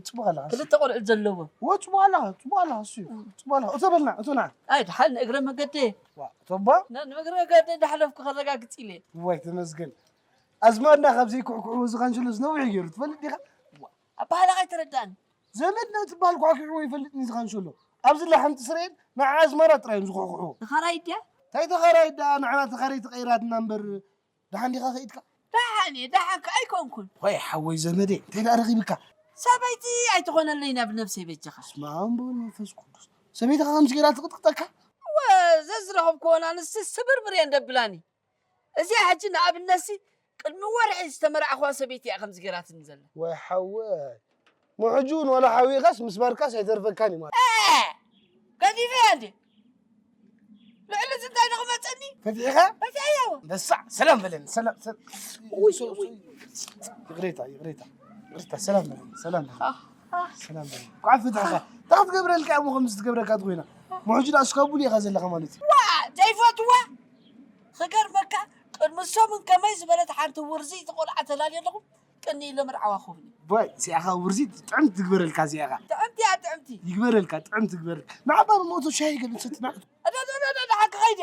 ጽቡቕ ኣላ። ክልተ ቆልዑ ዘለዎ። ወ ጽቡቕ ኣላ፣ ጽቡቕ ኣላ፣ እሱ እዩ። ጽቡቕ ኣላ። እቶ በልና፣ እቶ ንዓ። ኣይ፣ ድሓን ንእግረ መገደ። ዋ፣ እቶ እባ? ን-፣ ንእግረ መገደ እንዳሕለፍኩ ከረጋግጽ ኢለ። ዋይ፣ ተመስገን። ኣዝማድና ካብ ዘይኩሕኩሑ እዚ ካንሸሎ ዝነዊሕ ገይሩ፣ ትፈልጥ ዲኻ? ዋ፣ ኣባህላ ከይተረዳእኒ። ዘመድና ትበሃል ኳሕኪሕዎ ይፈልጥኒ እዚ ካንሸሎ። ኣብዚ ላሕንቲ ስረኤል ንዓ ኣዝማራ ጥራይ እዮም ዝኹሕኩሕዎ። ተኻራይ ድያ? እንታይ ተኻራይ ደኣ፣ ንዓና ተኻራይ ተቐይራትና እምበር፣ ደሓን ዲኻ ከይድካ? ደሓን እየ፣ ደሓን ከ ኣይኮንኩን። ወይ ሓወይ ዘመደይ፣ እንታይ ደኣ ረኺብካ? ሰበይቲ ኣይትኾነለይ ናብ ነብሰይ በጃኻ። በስመ ኣብ ወወልድ ወመንፈስ ቅዱስ። ሰበይትኻ ከምዚ ገይራ ትቕጥቅጠካ? እወ፣ ዘዝረኸብክወን ኣንስቲ ስብርብር እየን ደብላኒ። እዚኣ ሕጂ ንኣብነትሲ ቅድሚ ወርሒ ዝተመርዓኽዋ ሰበይቲ እያ ከምዚ ገይራትኒ ዘላ። ወይ ሓወይ፣ ምሕጁን ዋላ ሓዊኻስ ምስባርካስ ኣይተርፈካን እዩ ማለት። እ! ገዲፈያ እንዴ? ልዕሊ እዚ እንታይ ንኽመፀኒ? ፈቲሕኻ? ፈቲሐዮ። በሳዕ፣ ሰላም በለኒ፣ ሰላም፣ ሰላም። ውይ፣ ሶ-፣ ውይ። ሶ-፣ ይቕሬታ፣ ይቕሬታ፣ ይቕሬታ፣ ሰላም በለኒ፣ ሰላም በለኒ። ኣህ፣ ኣህ። ሰላም በለኒ። ኳዕ ፍትሕኻ። እንታይ ክትገብረልካ እሞ ከምዚ ትገብረካ ትኾይና? ምሕጁ ደኣ እስካብ ቡሉ ኢኻ ዘለኻ ማለት እዩ። ዋ፣ ዘይፈትዋ? ክገርመካ፣ ቅድሚ ሰሙን ከመይ ዝበለት ሓንቲ ውርዝይቲ ቆልዓ ተላልየ ኣለኹ፣ ቅንኢ ኢለ መርዓዋ ክህብኒ። ቦይ፣ እዚኣኻ ውርዝይቲ ጥዕምቲ ትግበረልካ እዚኣኻ። ጥዕምቲ እያ፣ ጥዕምቲ። ይግበረልካ፣ ጥዕምቲ ትግበረልካ። ንዓባ ንሞቶ ሻሂ ገለ ንሰቲ፣ ንዓ። እዳ፣ እዳ፣ እዳ፣ እዳ፣ ሓቂ ኸይደ።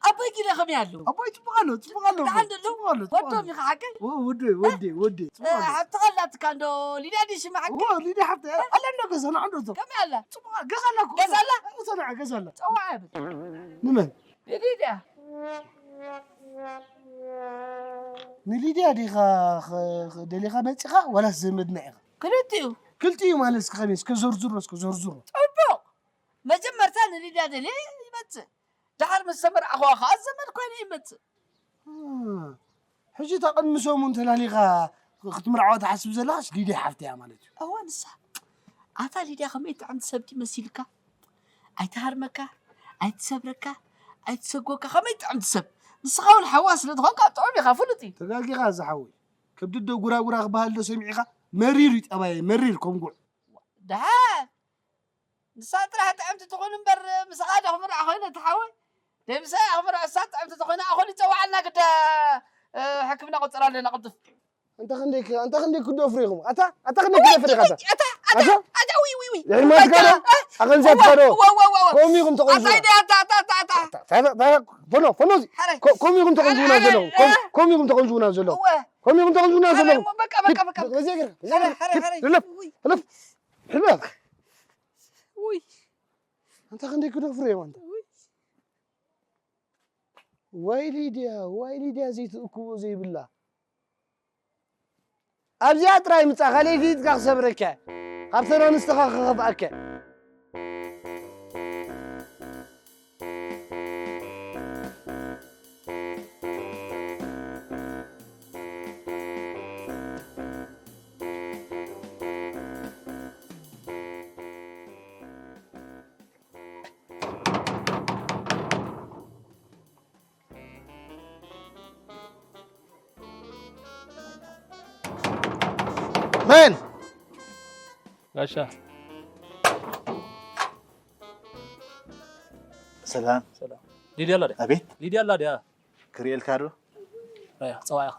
ኣቦይ ጊለ ከመይ ኣለዉ? ኣቦይ ጽቡቕ ኣሎ፣ ጽቡቕ ኣሎ፣ ደሓን ደሎ? ጽቡቕ ኣሎ፣ ጽቡቕ ኣሎ። ወዶም ኢኻ ሓቀይ? ወ-፣ ወደይ፣ ወደይ፣ ወደይ፣ ጽቡቕ እ፣ ኣሎ። ሓፍትኻ ኣላትካ እንዶ ሊድያ ድዩ ሽማ ሓቀይ? ወ-፣ ሊድያ ሓፍተይ፣ ኣላ እንዶ ገዛ፣ ንዓ እንዶ እቶ። ከመይ ኣላ? ጽቡቕ፣ ገዛ ኣላ እኮ። ገዛ ኣላ? እቶ ንዓ ገዛ ኣላ። ጸዋዕ እያ በል። ንመን? ንሊድያ። ንሊድያ ዲኻ ኸ-፣ ኸ-፣ ደሊኻ መጺኻ ዋላስ ዘመድና ኢኻ? ክልቲኡ። ክልቲኡ ማለት እስከ ከመይ? እስከ ዘርዝሮ፣ እስከ ዘርዝሮ። ጽቡቕ። መጀመርታ ንሊድያ ደልየ ይመጽእ። ደሓር ምስ ተመርዓኹዋ ኸዓ ዘመድ ኮይነ ይመጽእ። እ፣ ሕጂ እታ ቅድሚ ሰሙን ተላሊኻ ክትምርዓዋ ትሓስብ ዘለኻስ ሊድያ ሓፍተይ እያ ማለት እዩ? እወ፣ ንሳ። ኣታ ሊድያ ከመይ ጥዕምቲ ሰብ ድዩ መሲልካ? ኣይትሃርመካ፣ ኣይትሰብረካ፣ ኣይትሰጎካ፣ ከመይ ጥዕምቲ ሰብ። ንስኻ እውን ሓዋ ስለ ዝኾንካ ጥዑም ኢኻ፣ ፍሉጥ እዩ። ተጋጊኻ እዚ ሓወይ። ከብዲ ዶ ጉራጉራ ክበሃል ዶ ሰሚዕኻ? መሪር እዩ ጠባየይ፣ መሪር ከም ጉዕ። ደሓን ንሳ ጥራሕ ጥዕምቲ ትኹን እምበር፣ ምስኣ ዶ ክምርዓ ኮይነ እቲ ሓወይ? ደይ ምስኣ እያ ክምርዖ፣ እሳ ጥዕምቲ ተኾይና ኣኾል ይጸውዓልና ግዳ፣ እ፣ ሕክምና ቆጽር ኣለና ቅልጡፍ። ኣንታ ክንደይ ክ-፣ ኣንታ ክንደይ ክደፍሩ ኢኹም? ኣታ፣ ኣታ ክንደይ ውይ፣ ክደፍር ኢኻ ኣታ? ውይ፣ ኣታ፣ ኣታ፣ ኣታ? ኣታ፣ ውይ፣ ውይ፣ ውይ። የሕማትካ ዶ? ኣታ፣ ኣታ። ኣቐንዛትካ ዶ? እወ፣ እወ፣ እወ፣ እወ። ከምኡ ኢኹም ተቐንዙና። ኣታ፣ ኣታ፣ ኣታ፣ ኣታ፣ ኣታ። ኣታ፣ ኣታ፣ ኣታ፣ ፈኖ፣ ፈኖ እዚ። ሓራይ። ኮ-፣ ከምኡ ኢኹም ተቐንዙና ሓራይ፣ ዘለኹም። ሓራይ። ኮም-፣ ከምኡ ኢኹም ተቐንዙና ዘለኹም። እወ። ከምኡ ኢኹም ተቐንዙና ሓራይ፣ ዘለኹም። በቃ፣ በቃ፣ በቃ። በቃ፣ በቃ። በቃ፣ በቃ። ሓራይ፣ ሓራይ፣ ሓራይ። ሕለፍ፣ ውይ። ሕለፍ፣ ሕለፍ። ውይ። ኣንታ ክንደይ ክደፍሩ እዮም ኣንታ? ውይ። ዋይ ሊድያ፣ ዋይ ሊድያ ዘይትእክቦ ዘይብላ። ኣብዚኣ ጥራይ ምጻእ፣ ካልእ ፊትካ ክሰብረካ። ካብተን ኣንስትኻ ክኸፍኣካ። መን? ጋሻ። ሰላም። ሰላም። ሊድያ ኣላ ድያ? ኣቤት። ሊድያ ኣላ ድያ? ክርእየልካ ዶ? ኣያ፣ ጸዋዕኻ።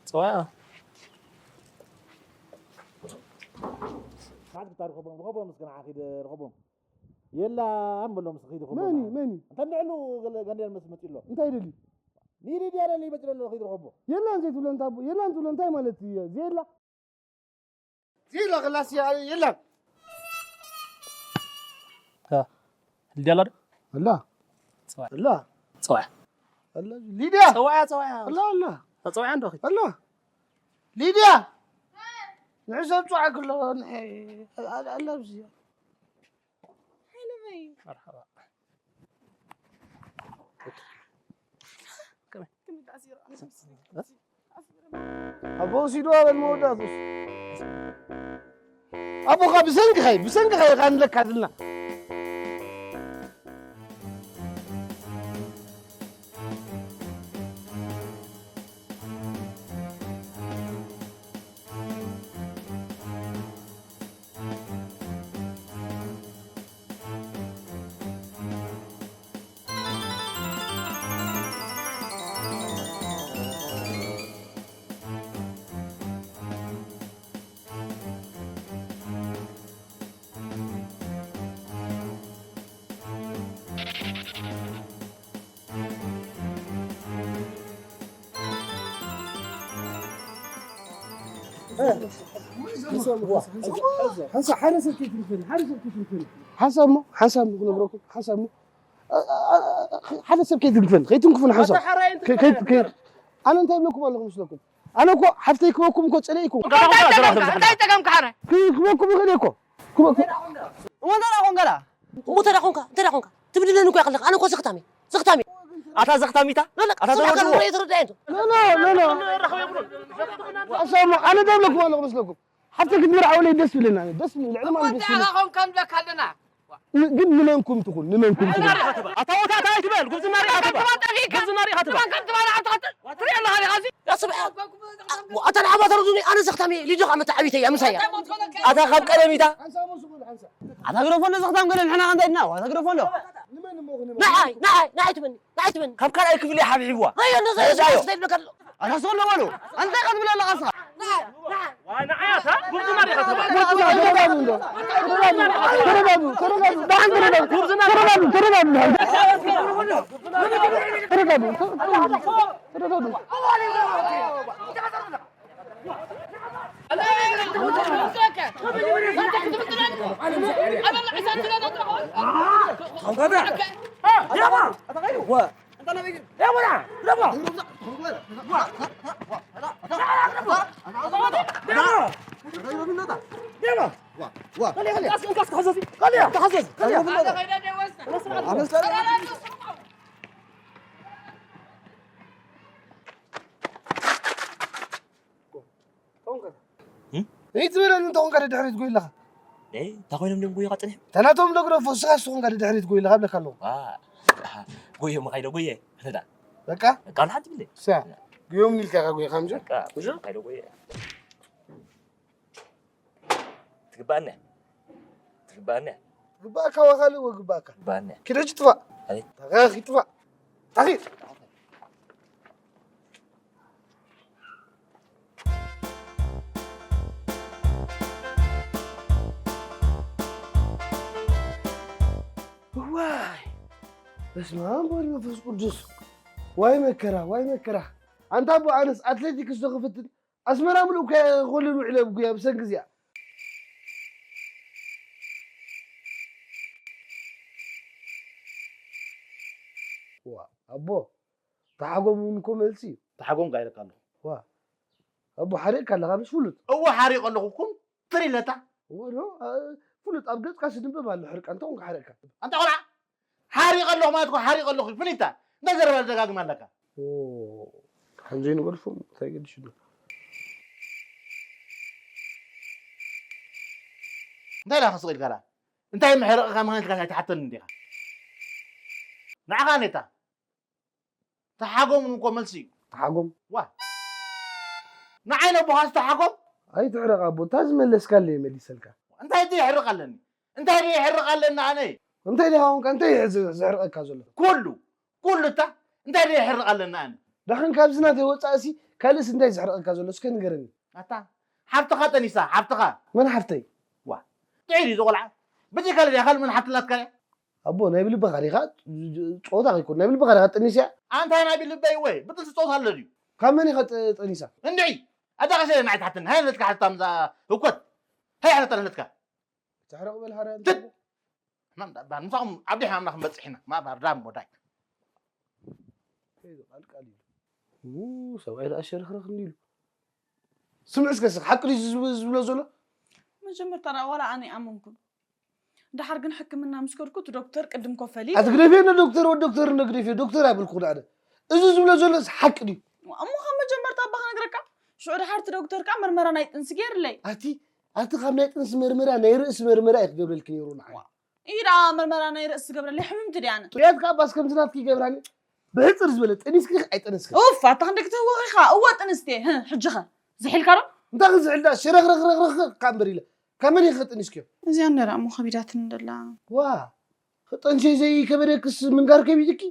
ጸዋዕኻ። ንዓት ክታርኸቦም፣ ርኸቦም እስከ ንዓ ኺድ ርኸቦም። የላን በሎም እስኪ ኺድ ርኸቦም። መን እዩ? መን እዩ? እንተ ንዕሉ ገለ ጋንዴል መስ መጺ ኣሎ። እንታይ ደልዩ? ንሊድያ ደልዩ መጺ ኣሎ፣ ኺድ ርኸቦ። የላን ዘይትብሎ እንታይ ኣቦ? የላን ትብሎ እንታይ ማለት እዩ? ዘየላ? ዚላ ክላስ ያ-፣ የለን። እ፣ ሊድያ ኣላ ዶ? ኣላ። ጸዋዕ። ኣላ። ጸዋዕ። ኣላ። ሊድያ። ጸዋዕ፣ ጸዋዕ። ኣላ፣ ኣላ። ጸዋዕ እንዶ ኺድ። ኣላ። ሊድያ። ንሕሰብ ጸዋዕ ክሎ፣ ንሕ-፣ ኣላ፣ ኣላ ኣብዚ። ሓይለመይ። መርሓባ። ከመይ? ከመይ ተኣሲሩ? ኣነ ምስ-፣ እ? ኣቦ ወሲድዋ በል መወዳእቱስ። ኣቦኻ ብሰንክኻ እዩ፣ ብሰንክኻ እዩ ኻንለካ ዝልና። ሓንሳብ ሓደ ሰብ ከይትንክፈኒ፣ ሓደ ሰብ ከይትንክፈኒ። ሓንሳብ እሞ፣ ሓንሳብ እሞ ክነግረኩም፣ ሓንሳብ እሞ። ኣ-፣ ኣ-፣ ኣ-፣ ሓደ ሰብ ከይትንክፈኒ፣ ከይትንክፉኒ ሓንሳብ። ኣታ ሓራይ ከ-፣ ከ-፣ ከ-፣ ኣነ እንታይ እብለኩም ኣለኹ መስለኩም? ኣነ እኮ ሓፍተይ ክበኩም እኮ ጸለኢኩም። እንታይ ጠቀምካ ሓራይ? ክበኩም ይኽእል እኮ። ክበ-፣ እሞ እንታይ ደኣ ኮንካ ደኣ? እሞ እንታይ ደኣ ኮንካ? እንታይ ደኣ ኮንካ? ትብድለኒ እኮ ኢኻ ኣለኻ። ኣነ እኮ ዘኽታም እየ። ዘኽታም እየ። ኣታ ዘኽታሚታ? ኖ፣ ኖ፣ ኣታ ስራሕ ተረድኦ። ካልእ ርኣይ ተረዳእ እንቶ። ኖ፣ ኖ፣ ኖ፣ ኖ። ኣሰማ፣ ኣነ ደብለኩም ኣለኹ መስለኩም። ሓፍተ ክትምርዓውለይ ደስ ብለና፣ ደስ ብለና፣ ልዕሊ ማለት ደስ ብለና። ኮንካ ንብለካ ኣለና። ን-፣ ግን ንመንኩም ትኹን፣ ንመንኩም ትኹን። ኣታ ወታታ ኣይትበል፣ ጉብዝና ሪኢኻ ትበል። ጉብዝና ሪኢኻ ትበል። ትሪኦ ኣለኻ ዲኻ እዚ? ያ ስብሓ። ኣታ ንዓባ ተረዱኒ፣ ኣነ ዘኽታም እየ፣ ሊዶ ከዓ መታዓቢተይ እያ፣ ምሳይ እያ። ኣታ ካብ ቀደም ኢታ። ኣታ ግደፎ ኣሎ ዘኽታም ገለ ንሕና ከ እንታይ ድና? ኣታ ግደፎ ኣሎ። ንዓይ፣ ንዓይ፣ ንዓይ ትበኒ፣ ንዓይ ትበኒ። ካብ ካልኣይ ክፍሊ ሓብሒብዋ። ኣዮ፣ ነዛ ተረዳዮ። ይብለካ ኣሎ። ኣታ ስቕ ኣለዎ ኣሎ። እንታይ ኢኻ ትብል ኣለኻ እስኻ? ንዓይ፣ ንዓይ። ዋ፣ ንዓይ ኣታ፣ ጉብዝና ዲኻ ትበል? ተረዳዱ እንዶ። ተረዳዱ፣ ተረዳዱ፣ ተረዳዱ። ደሓን ተረዳዱ። ጉብዝና ተረዳዱ፣ ተረዳዱ። ተረዳዱ፣ ተረዳዱ። እም? እይ ትበለኒ እንተ ኾንካ ድሕሪት ጎይ ኣለኻ። እይ፣ እንታይ ኮይኖም ድዮም ጎይኻ ጸኒሖም? ተናቶም ዶ ግደፎ፣ ስኻ ስኻ ኾንካ ድሕሪት ጎይ ኣለኻ እብለካ ኣለኹ። ዋ፣ ጎየ መኻይዶ ጎየ፣ ኣነዳ። በቃ? በቃ፣ ንሓንቲ ብለይ። ሳ፣ ጎዮም ኢልካ ኢኻ ጎይኻ ምሽ? በቃ፣ ጎየ መኻይዶ ጎየ። ትግባኣኒ እያ። ትግባኣኒ እያ። ትግባኣካ ወኻሊ ወግባኣካ። ትግባኣኒ እያ። ኪድ ሕጂ ጥፋእ። ኣቤት። ተኻኺ ጥፋእ። ታኺ። ዋይ፣ በስመ ኣብ ወወልድ ወመንፈስ ቅዱስ። ዋይ መከራ፣ ዋይ መከራ። ኣንታ ኣቦ ኣነስ ኣትሌቲክስ ዶ ክፍትን ኣስመራ ምሉእ እኮ ክወልድ ውዕለ ብጉያ ብሰንኪ እዚኣ። ዋ፣ ኣቦ፣ ተሓጎም እውን እኮ መልሲ እዩ። ተሓጎም ጋይረካ ኣለኹ። ዋ፣ ኣቦ፣ ሓሪቕካ ኣለኻ፣ ምስ ፍሉጥ። እወ፣ ሓሪቕ ኣለኹ፣ ኩንትር ኢለታ። እወ፣ ዶ፣ ኣ፣ ፍሉጥ፣ ኣብ ገጽካ ስንብብ ኣሎ፣ ሕርቃን፣ እንታይ ኮንካ ሓሪቕካ? ኣንታ ቆልዓ፣ ሓሪቕ ኣለኹ ማለት እኮ ሓሪቕ ኣለኹ፣ ፍሊታ። እንታይ ዘረባ ትደጋግም ኣለካ? ኦ፣ ከም ዘይንገድፎም እንታይ ገዲሹ ኣሎ? እንታይ ኢላ ክስቕ ኢልካ ኣላ? እንታይ ምሕረቕካ ምኽንያት ኢልካ ኣይትሓተኒ እንዲኻ? ንዓኻ ኔታ። ተሓጎም እኮ መልሲ እዩ። ተሓጎም? ዋ። ንዓይ ነቦኻስ ተሓጎም? ኣይትሕረቕ ኣቦ፣ እታ ዝመለስካለይ እየ መሊሰልካ። እንታይ ድየ የሕርቕ ኣለኒ? እንታይ ድየ የሕርቕ ኣለኒ ኣነ? እንታይ ዲኻ ኾንካ? እንታይ እዩ ዝ-፣ ዘሕርቐካ ዘሎ? ኩሉ፣ ኩሉ እታ እንታይ ድየ የሕርቕ ኣለኒ ኣነ? ደሓን ካብዚ ናተይ ወጻእሲ ካልእስ እንታይ ዘሕርቐካ ዘሎ? እስከ ንገረኒ። ኣታ፣ ሓፍትኻ ጠኒሳ፣ ሓፍትኻ። መን ሓፍተይ? ዋ፣ ጥዒር እዩ እዚ ቆልዓ። በጀካ ድያ ካልእ መን ሓፍቲ ኣላትካ እያ? ኣቦ፣ ናይ ብልብኻ ዲኻ? ጸወታ ከይኮን፣ ናይ ብልብኻ ዲኻ ትጥንስ እያ? ኣንታ ናይ ብልበይ ወይ፣ ብጥንሲ ጸወታ ኣሎ ድዩ? ካብ መን ኢኻ ጥ-፣ ጠኒሳ? እንድዒ! ኣዳቐሰ ንዓይ ትሓተኒ። ሃይ ነትካ ሓታ ምዛ ህኮት። ሃይ ሓታ ነትካ። ተሕረቕ በል ሃረ ትት! ሕማም ዳ-፣ ዳ-፣ ምሳኹም ዓብዲ ሕማምና ክንበጽሕ ኢና። ማእባር ዳም ወዳይ። ከይዱ ቃልቃል ኢሉ። ው፣ ሰብኣይ ደኣ ሸርኽረኽ እንዲሉ። ስምዒ እስከ፣ እስከ ሓቂ ድዩ ዝብ-፣ ዝብሎ ዘሎ? መጀመርታ ደኣ ዋላ ኣነ ኣይኣመንኩን። ደሓር ግን ሕክምና ምስ ከድኩ እቲ ዶክተር ቅድም ኮፈሊ ኣትግደፍዮ፣ ንዶክተር፣ ወዲ ዶክተር ንግደፍዮ፣ ዶክተር ኣይብልኩን ኣነ። እዚ ዝብሎ ዘሎስ ሓቂ ድዩ? እሞ ካብ መጀመርታ እባ ክነግረካ፣ ሽዑ ደሓር እቲ ዶክተር ከኣ መርመራ ናይ ጥንሲ ገይርለይ። ኣቲ፣ ኣቲ ካብ ናይ ጥንሲ መርመራ ናይ ርእሲ መርመራ እዩ ክገብረልኪ ነይሩ ንዓይ። ኢዳ መርመራ ናይ ርእሲ ዝገብረለይ ሕምምቲ ድያ ኣነ? ጥዑያት ከኣ ባስ ከምዚ ናትኪ ይገብራኒ። ብሕጽር ዝበለ ጠኒስኪ ዲኺ ኣይጠነስክን? ኡፍ፣ ኣታ ክንደይ ክትህወኽ ኢኻ? እወ ጥንስቲ እየ። ህህ፣ ሕጂ ኸ? ዝሒልካ ዶ? እንታይ ክዝሕል ዳ? ሽረኽረኽረኽረኽ ከኣ እምበር ኢለ። ካብ መን ኢኺ ጠኒስክዮ? እዚኣ እንደ ደኣ እሞ ከቢዳትኒ ደላ። ዋ፣ ክጠንሲ ዘይከበደክስ ምንጋር ከቢድኪ?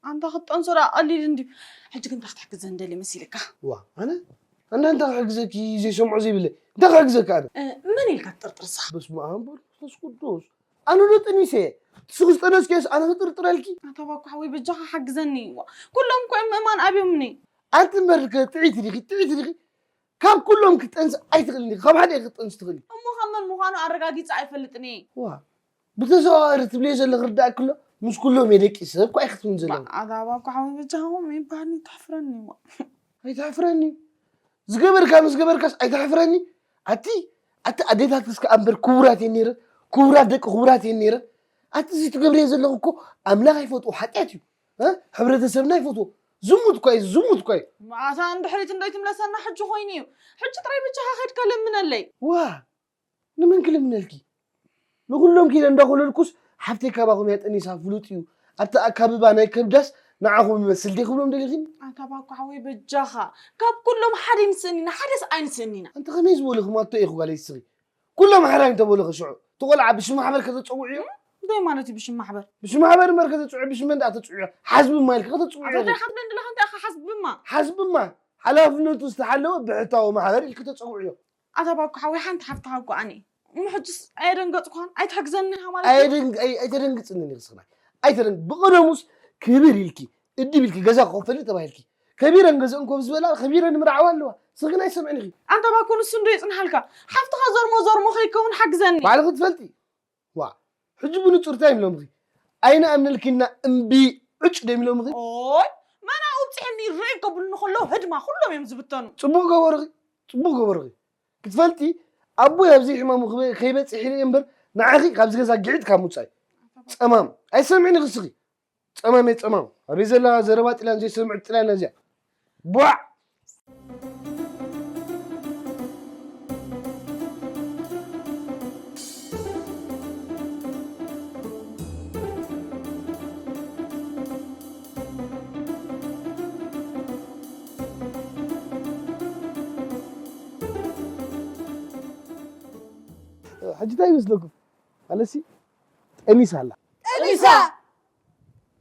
ኣንታ ክትጠንሶ ደኣ ቀሊል እንድዩ። ሕጂ ግን እንታይ ክትሕግዘኒ ደሊ መሲልካ? ዋ፣ ኣነ? ኣነ እንታይ ክሕግዘኪ ዘይሰምዖ ዘይብለይ? እንታይ ክሕግዘካ ኣነ? እ፣ መን ኢልካ ትጥርጥር ንስኻ? በስመ ኣብ ወወልድ ወመንፈስ ቅዱስ። ኣነ ዶ ጠኒሰ? ንስኺ ዝጠነስክዮስ ኣነ ክጥርጥረልኪ? ኣታ ባኮ ሓወይ በጃኻ ሓግዘኒ። ዋ፣ ኩሎም እኮ እዮም ምእማን ኣብዮምኒ። ኣንቲ እምበር ከ ጥዕይቲ ዲኺ? ጥዕይቲ ዲኺ? ካብ ኩሎም ክትጠንሲ ኣይትኽእልን ኢኺ፣ ካብ ሓደ ኢኺ ክትጠንሲ ትኽእሊ። እሞ ካብ መን ምዃኑ ኣረጋጊጸ ኣይፈልጥን እየ። ዋ፣ ብተዘዋዋሪ ትብልዮ ዘለኺ ክርዳእ ክሎ፣ ምስ ኩሎም እየ ደቂሰ እኮ ኣይክትብልን ዘለኺ። ኣታ ባኮ ሓወይ በጃኹም ይበሃልኒ ተሕፍረኒ እሞ። ኣይተሕፍረኒ። ዝገበርካ ምስ ገበርካስ ኣይተሕፍረኒ። ኣቲ፣ ኣቲ ኣዴታትስ ከኣ እምበር ክቡራት እየን ነይረን፣ ክቡራት ደቂ ክቡራት እየን ነይረን። ኣቲ እዚ ትገብርዮ ዘለኺ እኮ ኣምላኽ ኣይፈትዎ፣ ሓጢኣት እዩ። እ? ሕብረተሰብና ኣይፈትዎ። ዝሙት እኳ እዩ፣ ዝሙት እኳ እዩ። ኣታ ንድሕሪት እንዶ ይትምለሰና ሕጂ ኮይኑ እዩ። ሕጂ ጥራይ ብቻኻ ከድካ ለምነለይ። ዋ፣ ንመን ክልምነልኪ? ንኹሎም ኪደ እንዳኾለልኩስ ሓፍተይ ካባኹም እያ ጠኒሳ ፍሉጥ እዩ። ኣብቲ ኣካብባ ናይ ከብዳስ ንዓኹም ይመስል ዲየ ክብሎም ደሊኺኒ? ኣታ ባኮ ሓወይ በጃኻ። ካብ ኩሎም ሓደ ይንስእኒና፣ ሓደስ ኣይንስእኒና። ኣንቲ ከመይ ዝበልኺ ማቶ ኢኺ ጓለይ እስኺ? ኩሎም ሓራይ እንተበሉኺ ሽዑ፣ እቲ ቆልዓ ብሽም ማሕበር ከተጸውዕዮ? እንታይ ማለት እዩ ብሽም ማሕበር? ብሽም ማሕበር እምበር ከተጽውዕዮ፣ ብሽም መን ደኣ ተጽውዕዮ? ሓዝብማ ኢልኪ ከተጽውዕዮ ኣታ ኢኺ። እንታይ ሓዝበን ደለኻ እንታይ ኢኻ ሓዝብማ? ሓዝብማ፣ ሓላፍነቱ ዝተሓለወ ብሕታዊ ማሕበር ኢልኪ ተጸውዕዮ። ኣታ ባኮ ሓወይ ሓንቲ ሓፍትኻ እኮ ኣነ እየ። እሞ ሕጅስ ኣየደንገጽኳን? ኣይትሕግዘኒ ኢኻ ማለት እዩ? ኣየደንግ-፣ ኣይ-፣ ኣይተደንግጽንን ኢኺ ስኽና። ኣይተደንግ-፣ ብቐደሙስ ክብር ኢልኪ፣ እድብ ኢልኪ ገዛ ክኸፈልኒ ተባሂልኪ። ከቢረን ገዝአን ኮፍ ዝበላ ከቢረን ምርዓዋ ኣለዋ። ስኽና ኣይሰምዕን ኢኺ። ኣንታ ባኮ ንሱ እንዶ ይጽንሓልካ። ሓፍትኻ ዞርሞ ዞርሞ ከይከውን ሓግዘኒ። ባዕልኺ ትፈልጢ። ዋ፣ ሕጂ ብንጹር እንታይ ኢሎምኺ? ኣይንኣምነልኪና እምቢ ዕጭ ዶ ኢሎምኺ? ኦይ፣ መን ኣብጺሐኒ ይረኣይ ከብሉኒ ከለዉ ህድማ ኩሎም እዮም ዝብተኑ። ጽቡቕ ገበርኺ፣ ጽቡቕ ገበርኺ። ክትፈልጢ፣ ኣቦይ ኣብዚ ሕማሙ ክበ-፣ ከይበጽሕ ኢለ እየ እምበር፣ ንዓኺ ካብዚ ገዛ ግዒት ካብ ምውጻእ። ጸማም፣ ኣይሰምዕን ኢኺ እስኺ። ጸማም እየ ጸማም። ኣበይ ዘላ ዘረባ ጥልያን ዘይሰምዕ ጥልያን እዚኣ። ቧዕ! ሕጂ እንታይ ይመስለኩም? ኣለሲ ጠኒሳ ኣላ። ጠኒሳ!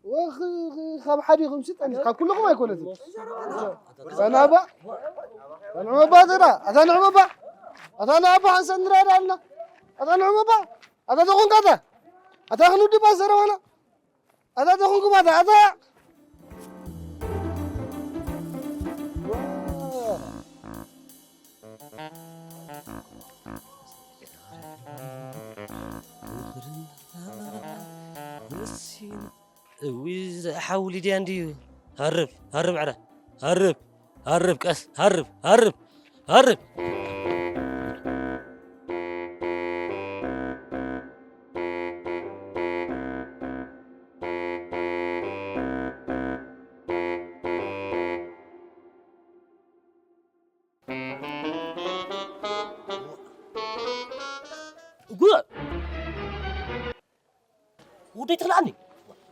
ወ-፣ ኽ-፣ ኽ-፣ ካብ ሓዲኹም ሲ ጠኒሳ፣ ካብ ኩለኹም ኣይኮነትን። ኣታ ንዑ ኣባ፣ ኣታ ንዑ ኣባ፣ ኣታ ንዑ ኣባ፣ ኣታ ንዑ ኣባ፣ ሓንሳእ ንረዳእ ኣለና። ኣታ ንዑ ኣባ፣ ኣታ ተኾንካ ኣታ፣ ኣታ ክንውድባ ዘረባና፣ ኣታ ተኾንኩም ኣታ፣ ኣታ። እዊ፣ እዚ ሓው ሊድያ እንድዩ። ሃርብ፣ ሃርብ፣ ዕረ። ሃርብ፣ ሃርብ፣ ቀስ፣ ሃርብ፣ ሃርብ፣ ሃርብ። ጉ-፣ ውደይ ትኽልኣኒ።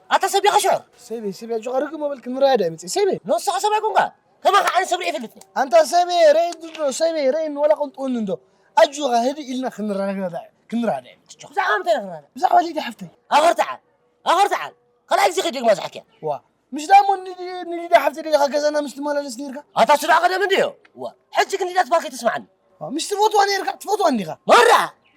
ኣታ ሰብ ኢኻ ሽዑር። ሰበይ፣ ሰበይ፣ ኣጆኻ ርግእ መበል ክንረዳዳእ መጽእ። ሰበይ። ንስኻ ሰብኣይ ኮንካ። ከማኻ ኣነ ሰብ ርኤ ይፈልጥኒ። ኣንታ ሰበይ፣ ረእይ እንዶ፣ ሰበይ፣ ረእይ ወላ ቅንጥወኒ እንዶ። ኣጆኻ ህድእ ኢልና ክንረዳዳእ፣ ክንረዳዳእ መጽእ። ብዛዕባ ምንታይ ኢና ክንረዳዳእ? ብዛዕባ ሊድያ ሓፍተይ። ኣኸር ተዓል። ኣኸር ተዓል። ካልኣይ ግዜ ከይደግማ ዝሓክያ። ዋ፣ ምሽ ደኣ እሞ ንሊ-፣ ንሊዳ ሓፍቲ ደሊኻ ገዛና ምስ ትመላለስ ነይርካ? ኣታ እሱ ደኣ ቀደም እንድዮ። ዋ፣ ሕጂ ግን ሊዳ ትባል ከይትስምዓኒ። ዋ፣ ምሽ ትፈትዋ ነይርካ? ትፈትዋ እንዲኻ? ማራ!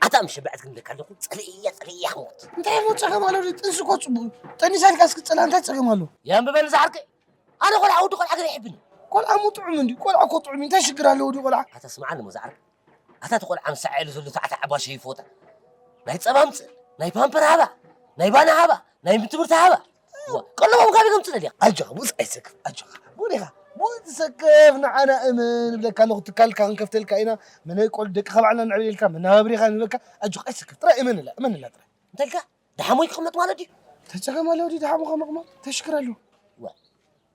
ኣታ ምሽ ብዕት ግን ደካ ኣለኹ። ጽልእያ፣ ጽልእያ ክሞት። እንታይ እሞ ጸገም ኣሎ? ጥንሲ እኮ ጽቡቕ እዩ። ጠኒሳ ኢልካ እስኪ ጽላእ እንታይ ጸገም ኣሎ? የንብበኒ ዝዓርከይ። ኣነ ቆልዓ ወዲ ቆልዓ ገለ ይሕብኒ። ቆልዓ እሞ ጥዑም እንድዩ። ቆልዓ እኮ ጥዑም እዩ። እንታይ ሽግር ኣለዎ ድዩ ቆልዓ? ኣታ ስምዓኒ እሞ ዝዓርከይ። ኣታ እቲ ቆልዓ ምስ ሰዓሉ ዘሎ ታዕታ ዓባሸ ይፎታ። ናይ ጸባ ምጽእ፣ ናይ ፓምፐር ሃባ፣ ናይ ባና ሃባ፣ ናይ ትምህርቲ ሃባ። ዋ፣ ቀለቦም ካበይ ከምጽእ ደሊኻ? ኣጆኻ፣ ብኡስ ኣይሰክፍ፣ ኣጆኻ። ብኡ ዲኻ? ብኡ ትሰክፍ፣ ንዓና እመን እብለካ ኣለኹ፣ ትካልካ ክንከፍተልካ ኢና፣ መናይ ቆል-፣ ደቅኻ ባዕልና ነዕብየልካ፣ መናባብሪኻ ንህበካ። ኣጆኻ፣ ኣይሰክፍ፣ ጥራይ እመንላ፣ እመንላ ጥራይ። እንታይ ኢልካ? ደሓሞይ ክቕመጥ ማለት ድዩ? እንታይ ጸገም ኣለዎ ድዩ ደሓሞ ከመቕማጥ? እንታይ ሽግር ኣለዎ? ዋ፣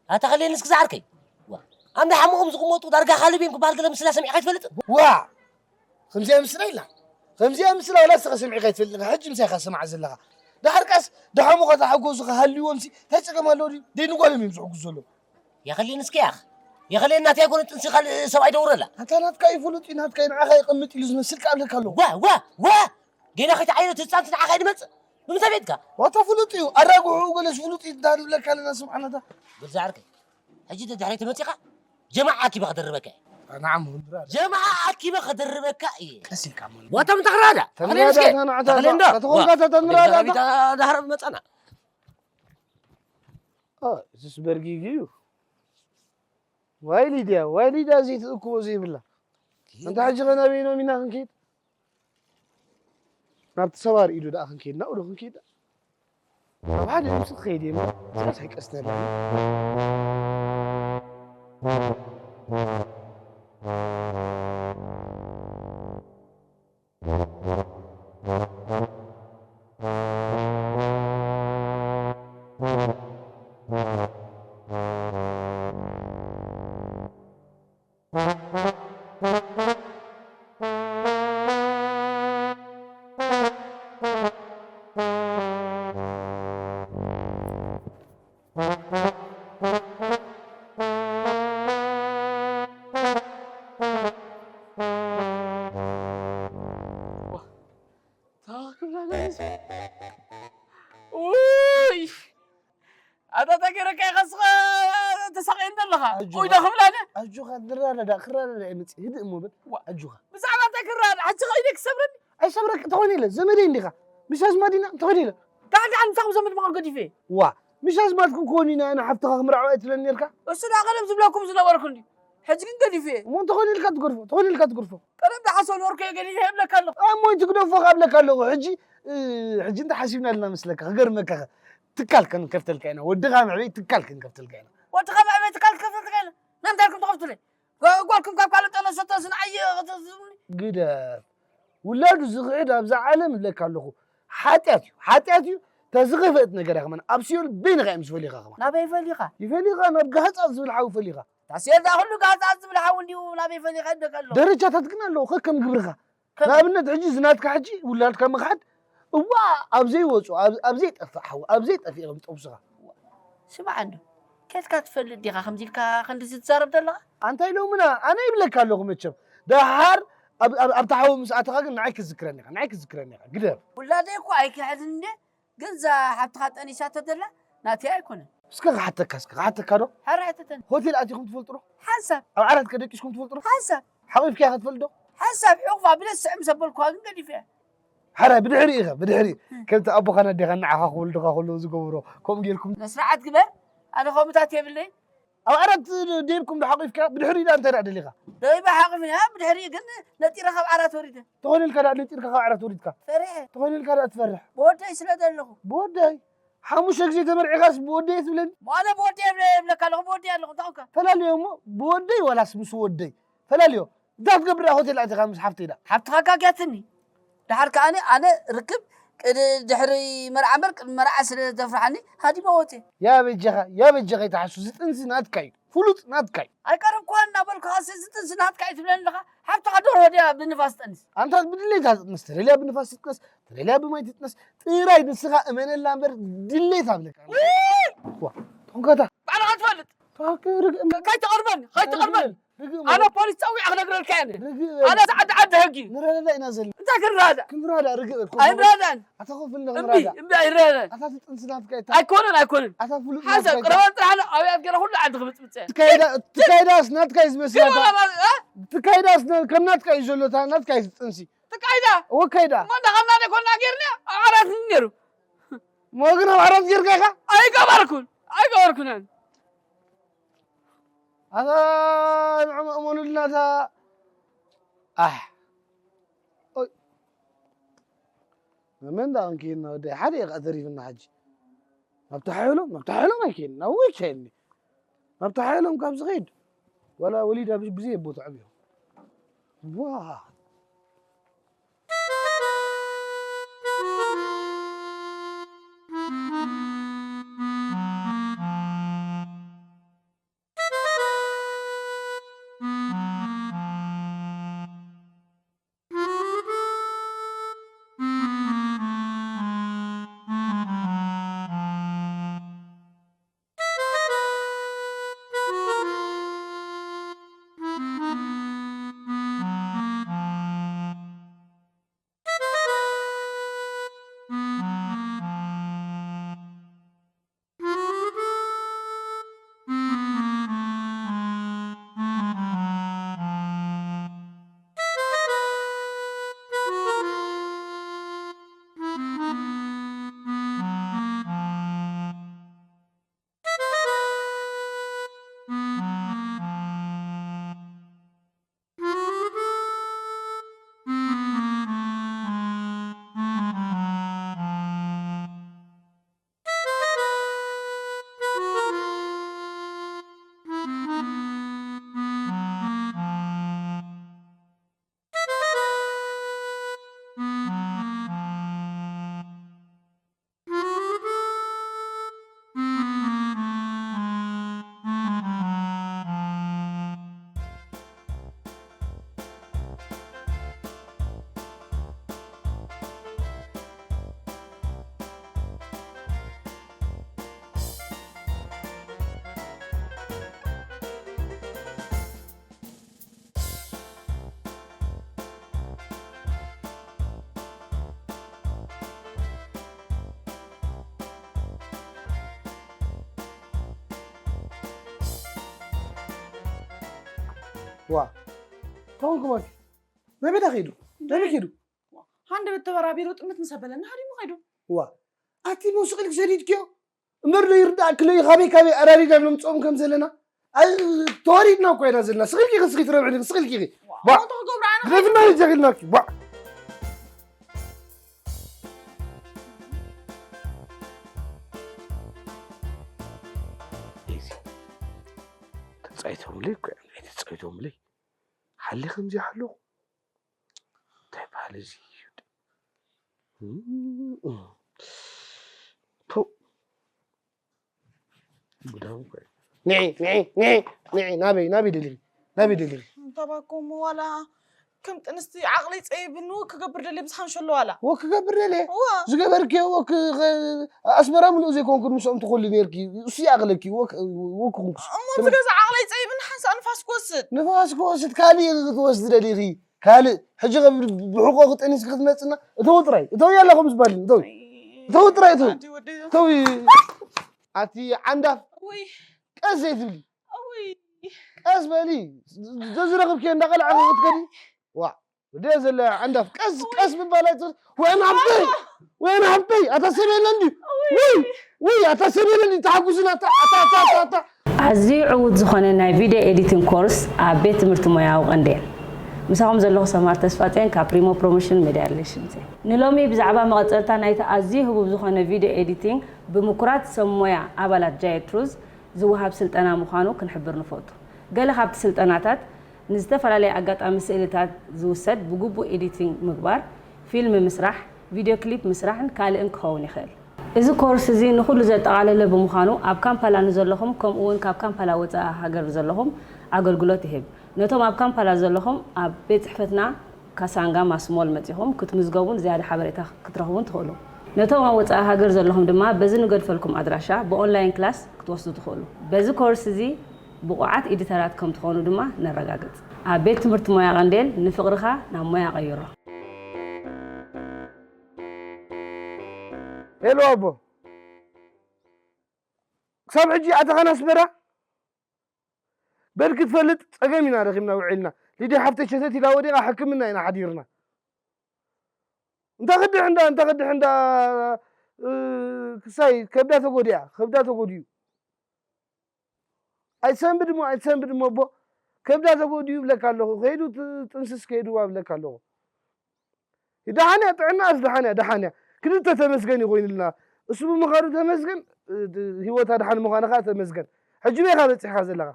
ኣታ ኸልየኒ እስኪ ዝዓርከይ። ዋ፣ ኣንዳ ሓሙኦም ዝቕመጡ ዳርጋ ካልብ እዮም ክበሃል ገለ ምስላ ሰሚዕካ ኣይትፈልጥን? ዋ! ከምዚኣ ምስላ ኢላ። ከምዚኣ ምስላ ዋላ እስኻ ሰሚዕካ ኣይትፈልጥን ኢኻ። ሕጂ ምሳኻ ሰማዕ ዘለኻ። ደሓር ከኣስ ደሓሙኻ ተሓጎሱኻ ሃልይዎምሲ እንታይ ጸገም ኣለዎ ድዩ? ደይ ንጓሎም እዮም ዝሕጉዙ ዘለዉ። የኸልየኒ እስኪ ያኽ። የኸልየኒ ናተይ ኣይኮነ ጥንሲ ካልእ ሰብኣይ ደውረላ። ኣታ ናትካ እዩ ፍሉጥ እዩ፣ ናትካ እዩ ንዓኻ ይቐምጥ ኢሉ ዝመስል ከኣ እብለካ ኣለኹ። ዋ፣ ዋ፣ ዋ! ጌና ከይተዓይነ እቲ ህጻን እቲ ንዓኻ እዩ ዝመጽእ። ብምንታይ ቤትካ? ዋታ ፍሉጥ እዩ። ኣራግዕኡ ገለስ ፍሉጥ እዩ እንዳበልካ ኣለና ስምዓና እታ። ግልዚ ዓርከይ። ሕጂ ደድሕረይ ተመጺኻ ጀማዓ ኣኪበ ክደርበካ እየ። ኣናዓም ወንድራ። ጀማዓ ኣኪበ ክደርበካ እየ። ቀስ ኢልካ እሞ። ዋታ ምንታይ ክረዳ? ተንረዳ ተኽለ እስከ። ታናዕታ ተኽለ እንዶ። ከተኾንካ ዋ። ተተንረዳ። ዳህረብ መጻና። ኦ፣ እሱስ በርጊጊ እዩ። ዋይ ሊድያ፣ ዋይ ሊድያ ዘይትእክቦ ዘይብላ። እንተ ሕጂ ኸ ናበይ ኖሚና ክንከይድ? ናብቲ ሰባር ኢዱ ደኣ ክንከይድ፣ ናብኡ ዶ ክንከይድ? ኣብ ሓደ ድምፂ ክኸይድ እየ እምበር፣ እዚኣስ ኣይቀስነለይ። ውይ! ኣታ እንታይ ገይረካ ኢኻ እስኻ ተሳቕየኒ ዘለኻ? ኣጆኻ። ኡይ፣ ዶ ክብላኒ? ኣጆኻ፣ ንረዳዳእ፣ ክረዳዳእ እየ መፂእ። ህድእ እሞ በል። ዋ። ኣጆኻ። ብዛዕባ እንታይ ክረዳዳእ? ሕጂ ኸ ኢደይ ክሰብረኒ? ኣይሰብረክ፣ እንተኾይነ ኢለ፣ ዘመደይ እንዲኻ። ምሽ ኣዝማድ ኢና፣ እንተኾይነ ኢለ። ዳሕዳሕ ምሳኹም ዘመድ ምዃን ገዲፈ። ዋ፣ ምሽ ኣዝማድኩም ክኾኑ ኢና፣ ኣነ ሓፍትኻ ክምርዓዋ እየ ትብለኒ ነርካ? እሱ ደኣ ቀደም ዝብለኩም ዝነበርኩ እንዲ። ሕጂ ግን ገዲፈ። እሞ እንተኾይነ ኢልካ ትገድፎ፣ እንተኾይነ ኢልካ ትገድፎ። ቀደም ደሓሶ ነበርኩ እየ ገዲፈ እብለካ ኣለኹ። እሞ እቲ ግደፎ ካብ እብለካ ኣለኹ። ሕጂ፣ እ፣ ሕጂ እንታይ ሓሲብና ኣለና መስለካ? ክገርመካ ኸ፣ ትካል ክንከፍተልካ ኢና። ወድኻ መዕበይ ትካል ክንከፍተልካ ኢና። ወድኻ መዕበይ ትካል ክንከፍተልካ ኢና? ንምንታይ ኢልኩም ትኸፍቱለይ? ጓ-፣ ጓልኩም ካብ ካልእ ጠነሰቶ ዝንዓየ ኸተዝብሉኒ? ግደፍ። ውላዱ ዝኽሕድ ኣብዛ ዓለም እብለካ ኣለኹ። ሓጢኣት እዩ። ሓጢኣት እዩ። ተዝኸፍአት ነገር እያ ከማን። ኣብ ሲኦል በይንኻ እዮም ዝፈልዩኻ ከማን። ናበይ ይፈልዩኻ? ይፈልዩኻ፣ ናብ ጋህጻ ዝብል ሓዊ ይፈልዩኻ። ታስየር ዳ ኩሉ ጋህጻ ዝብል ሓዊ እንዲዩ ናበይ ይፈልዩኻ ይብለካ ኣለኹ። ደረጃታት ግን ኣለዉ፣ ከከም ግብርኻ። ከመይ? ንኣብነት ሕጂ ዝናትካ ሕጂ ውላድካ ምኽሓድ፣ እዋ፣ ኣብ ዘይወጹ፣ ኣብ፣ ኣብ ዘይጠፍእ ሓዊ፣ ኣብ ዘይጠፍእ እዮም ጠብሱኻ። ስማዕ እንዶ፣ ከድካ ትፈልጥ ዲኻ ከምዚ ኢልካ ክንድዚ ትዛረብ ዘለኻ? ኣንታይ ሎምና? ኣነ ይብለካ ኣለኹ መቸም። ደሓር ኣብ፣ ኣብ፣ ኣብታ ሓዊ ምስ ኣተኻ ግን ንዓይ ክትዝክረኒ ኢኻ፣ ንዓይ ክትዝክረኒ ኢኻ። ግደፍ። ውላደይ እኮ ኣይክሕድን እንዴ፣ ግን እዛ ሓብትኻ ጠኒሳ ተደላ ናተይ ኣይኮነን። እስከ ክሓተካ፣ እስከ ክሓተካ ዶ? ሕራይ ኣይተተን። ሆቴል ኣቲኹም ትፈልጡ ዶ? ሓንሳብ። ኣብ ዓራት ከ ደቂስኩም ትፈልጡ ዶ? ሓንሳብ። ሓቒፍካያ ከ ትፈልጥ ዶ? ሓንሳብ፣ ሕቑፋ ብደስ ስዕም ዘበልኩዋ ግን ገዲፈያ። ሕራይ ብድሕሪ ኢኻ፣ ብድሕሪ። እም። ከምቲ ኣቦኻን ኣዴኻን ንዓኻ ክወልዱኻ ከለዉ ዝገብሮ፣ ከምኡ ጌርኩም። ስነ ስርዓት ግበር። ኣነ ከምኡታት የብለይን። ኣብ ዓራት ደይብኩም ዶ ሓቒፍካ? ብድሕሪኡ ደኣ እንታይ ደኣ ደሊኻ? ደይበ ሓቒፍንያ፣ ብድሕሪኡ ግን ነጢረ ካብ ዓራት ወሪደ። ተኾነ ኢልካ ደኣ ነጢርካ ካብ ዓራት ወሪድካ? ፈሪሐ። ተኾነ ኢልካ ደኣ ትፈርሕ? ብወደይ ስለ ዘለኹ። ብወደይ? ሓሙሽተ ግዜ ተመርዒኻስ ብወደይ ትብለኒ? ኣነ ብወደይ እብለ-፣ እብለካ ኣለኹ፣ ብወደይ ኣለኹ፣ እንታይ ኮንካ? ፈላልዮ እሞ፣ ብወደይ ዋላስ ምስ ወደይ? ፈላልዮ። እንታይ ክትገብር እያ ሆቴል ኣቲኻ ምስ ሓፍተይ ደኣ? ሓፍትኻ ጋግያትኒ። ደሓር ከኣ ኣነ ርክብ ቅድ-፣ ድሕሪ መርዓ እምበር ቅድሚ መርዓ ስለ ዘፍርሓኒ ሃዲመ ወጽየ። ያ በጃኻ፣ ያ በጃኻ ይትሓሱ፣ እዚ ጥንሲ ናትካ እዩ። ፍሉጥ ናትካ እዩ። ኣይቀረብኩዋን እናበልኩኻ እዚ ጥንሲ ናትካ እዩ ትብለኒ ኣለኻ። ሓፍትኻ ደርሆ ድያ ብንፋስ ትጥንስ? ኣንታ ብድሌታ ትጥንስ፣ ተደልያ ብንፋስ ትጥነስ፣ ተደልያ ብማይ ትጥነስ። ጥራይ ንስኻ እመነላ እምበር ድሌታ እብለካ። ውይ! ዋ፣ ተኾንካታ። ባዕልኻ ትፈልጥ። ታክ-፣ ርግእ እሞ። ከ-፣ ከይትቐርበኒ፣ ከይትቐርበኒ። ርግእ እሞ። ኣነ ፖሊስ ጸዊዐ ክነግረልካ እየ። ርግእ በል። ኣነ ሰዓት ዓዲ ሕጊ። ንረዳዳእ ኢና ዘለና። እንታይ ክንረዳዳእ? ክንረዳዳእ ርግእ በል። ኣይንረዳዳእን። ኣታ ኮፍ ኢልና እምቢ፣ ክንረዳእ። እምቢ፣ ኣይንረዳዳእን። ኣታ እቲ ጥንሲ ናትካ እታ። ኣይኮነን፣ ኣይኮነን። ኣታ ፍሉጥ ሓንሳብ ናትካ እታ። ቅረባ ጥራሕ ኣሎ፣ ኣብያት ገይረ ኩሉ ዓዲ ክብጽብጽ እየ። ትካይዳ-፣ ትካይዳስ ናትካ እዩ ዝመስል ግን ኣታ። ዋላ ማለት፣ እ? ትካይዳስ ና-፣ ከም ናትካ እዩ ዘሎ፣ እታ ናትካ እዩ ጥንሲ። ትካይዳ? እወ ካይዳ። እሞ እንዳ ኸምና ደኮና ጌርና፣ ኣብ ዓራት ነይሩ። እሞ ግን ኣብ ዓራት ጌርካ ኢኻ? ኣይገበርኩን፣ ኣይገበርኩን ኣነ። ኣታ ንዕኦም እመኑልና እታ። ኣሕ። ኦይ። መመን ደኣ ክንከይድ ኢና ወደይ? ሓደ እዩ ከኣ ተሪፍና ሕጂ። ናብቲ ሓየሎም፣ ናብቲ ሓየሎም ኣይከይድን። ናብኡ ኣይከይድን። ናብቲ ሓየሎም ካብ ዝኸይድ፣ ዋላ ወሊዳ ብዘይ ኣቦ ትዕብዮ። ዋ። ዋ፣ ተኾንኩ ባኪ። ናይ ቤታ ኸይዱ። ናይ ቤት ኸይዱ። ሃንደበት ተበራቢሩ ጥምት ምስ ኣበለና ሃዲሙ ኸይዱ። ዋ፣ ኣቲ ሞ ስቕ ኢልኪ ሰዲድክዮ? እምበር ዶ ይርዳእክለይ፣ ኻበይ ካበይ ኣራዲዳ ነምፅኦም ከም ዘለና? ኣይ፣ ተዋሪድና እኮ ኢና ዘለና። ስቕ ኢልኪ ኸ ስኺ ትረብዕኒ፣ ስቕ ኢልኪ ኸ። ዋ፣ ባ፣ ኣሞ ተኽገብሩ ኣነ ግደፍና ኸይዱ። ይዘግልናኪ። ባ። እዚ ተጻይቶምለይ እኮ እዮም፣ ተጻይቶምለይ። ሓሊ ከምዚ ሓለኹ። እንታይ በሃሊ እዚ እዩ? ፖ። ጉዳም እኮ እዩ። ንዒ፣ ንዒ፣ ንዒ፣ ንዒ፣ ናበይ፣ ናበይ ደሊኺ? ናበይ ደሊኺ? እንታባኩም ዋላ ከም ጥንስቲ ዓቕለይ ጸይብኒ ክገብር ደልየ ብዝሓን ሸሎ ዋላ። ወክ ክገብር ደልየ? እዋ። ዝገበርክዮ ወክ ኸ-፣ ኣስመራ ምሉእ ዘይኮንኩ ምስኦም ትኾሊ ነርኪ። እሱ ይኣኽለኪ። ወክ፣ ወክ ኩንኩስ። እሞ እቲ ገዛ ዓቕለይ ጸይብኒ ሓንሳእ ንፋስ ክወስድ። ንፋስ ክወስድ ካልእ ክትወስድ ደሊኺ? ካልእ ሕጂ ኸ ብ-፣ ብሕቆ ክጠኒስ ክትመጽና? እተው ጥራይ። እተው ያላ ከም ዝባል። እተው። እተው ጥራይ እተው። ኣቲ ወደይ። እተው። ኣቲ ዓንዳፍ። ወይ። ቀስ ዘይትብሊ። ወይ። ቀስ በሊ። ዘዝረኽብኪ እንዳቐልዐ ክትከዲ። ዋ። ወደ ዘለ ዓንዳፍ ቀስ፣ ቀስ ምባል ኣይትበል። ወይን ሓብተይ፣ ወይን ሓብተይ፣ ኣታ ሰብ የለን ድዩ? ወይ፣ ወይ፣ ኣታ ሰብ የለን ድዩ? ተሓጉስና፣ ኣታ፣ ኣታ፣ ኣታ፣ ኣታ፣ ኣታ። ኣዝዩ ዕዉት ዝኾነ ናይ ቪድዮ ኤዲቲንግ ኮርስ ኣብ ቤት ትምህርቲ ሞያዊ ቀንዴል። ምሳኹም ዘለኹ ሰማር ተስፋጽዮን ካብ ፕሪሞ ፕሮሞሽን ሜድያ ሪሌሽንስ እየ። ንሎሚ ብዛዕባ መቐጸልታ ናይቲ ኣዝዩ ህቡብ ዝኾነ ቪድዮ ኤዲቲንግ ብምኩራት ሰብ ሞያ ኣባላት ጃየት ትሩዝ ዝወሃብ ስልጠና ምዃኑ ክንሕብር ንፈቱ። ገለ ካብቲ ስልጠናታት ንዝተፈላለየ ኣጋጣሚ ስእልታት ዝውሰድ ብግቡእ ኤዲቲንግ ምግባር፣ ፊልም ምስራሕ፣ ቪድዮ ክሊፕ ምስራሕን ካልእን ክኸውን ይኽእል። እዚ ኮርስ እዚ ንኹሉ ዘጠቓለለ ብምዃኑ ኣብ ካምፓላ ንዘለኹም ከምኡ እውን ካብ ካምፓላ ወጻኢ ሃገር ዘለኹም ኣገልግሎት ይህብ። ነቶም ኣብ ካምፓላ ዘለኹም ኣብ ቤት ጽሕፈትና ካሳንጋ ማስሞል መጺኹም ክትምዝገቡን ዝያዳ ሓበሬታ ክትረኽቡን ትኽእሉ። ነቶም ኣብ ወጻኢ ሃገር ዘለኹም ድማ በዚ ንገድፈልኩም ኣድራሻ ብኦንላይን ክላስ ክትወስዱ ትኽእሉ። በዚ ኮርስ እዚ ብቑዓት ኤዲተራት ከም ትኾኑ ድማ ነረጋግጽ። ኣብ ቤት ትምህርቲ ሞያ ቀንዴል ንፍቕርኻ ናብ ሞያ ቀይሮ። ሄሎ ኣቦ፣ ክሳብ ሕጂ ኣተኻን ኣስመራ? በል ክትፈልጥ ጸገም ኢና ረኺብና ውዒልና። ሊድያ ሓፍተይ ሸተት ኢላ ወዲቓ ሕክምና ኢና ሓዲርና። እንተ ክድሕ እንዳ፣ እንተ ክድሕ እንዳ፣ እ፣ ክሳይ ከብዳ ተጎዲኣ፣ ከብዳ ተጎዲኡ። ኣይትሰንብድ እሞ፣ ኣይትሰንብድ እሞ ኣቦ፣ ከብዳ ተጎዲኡ ይብለካ ኣለኹ። ከይዱ ት-፣ ጥንስስ ከይዱ ይብለካ ኣለኹ። ደሓን እያ፣ ጥዕናኣስ ደሓን እያ፣ ደሓን እያ። ክልተ ተመስገን እዩ ኮይኑልና። እሱ ብምኻዱ ተመስገን፣ እ፣ ድ-፣ ህይወታ ደሓን ምዃኑ ኸዓ ተመስገን። ሕጂ በይኻ በጺሕካ ዘለኻ?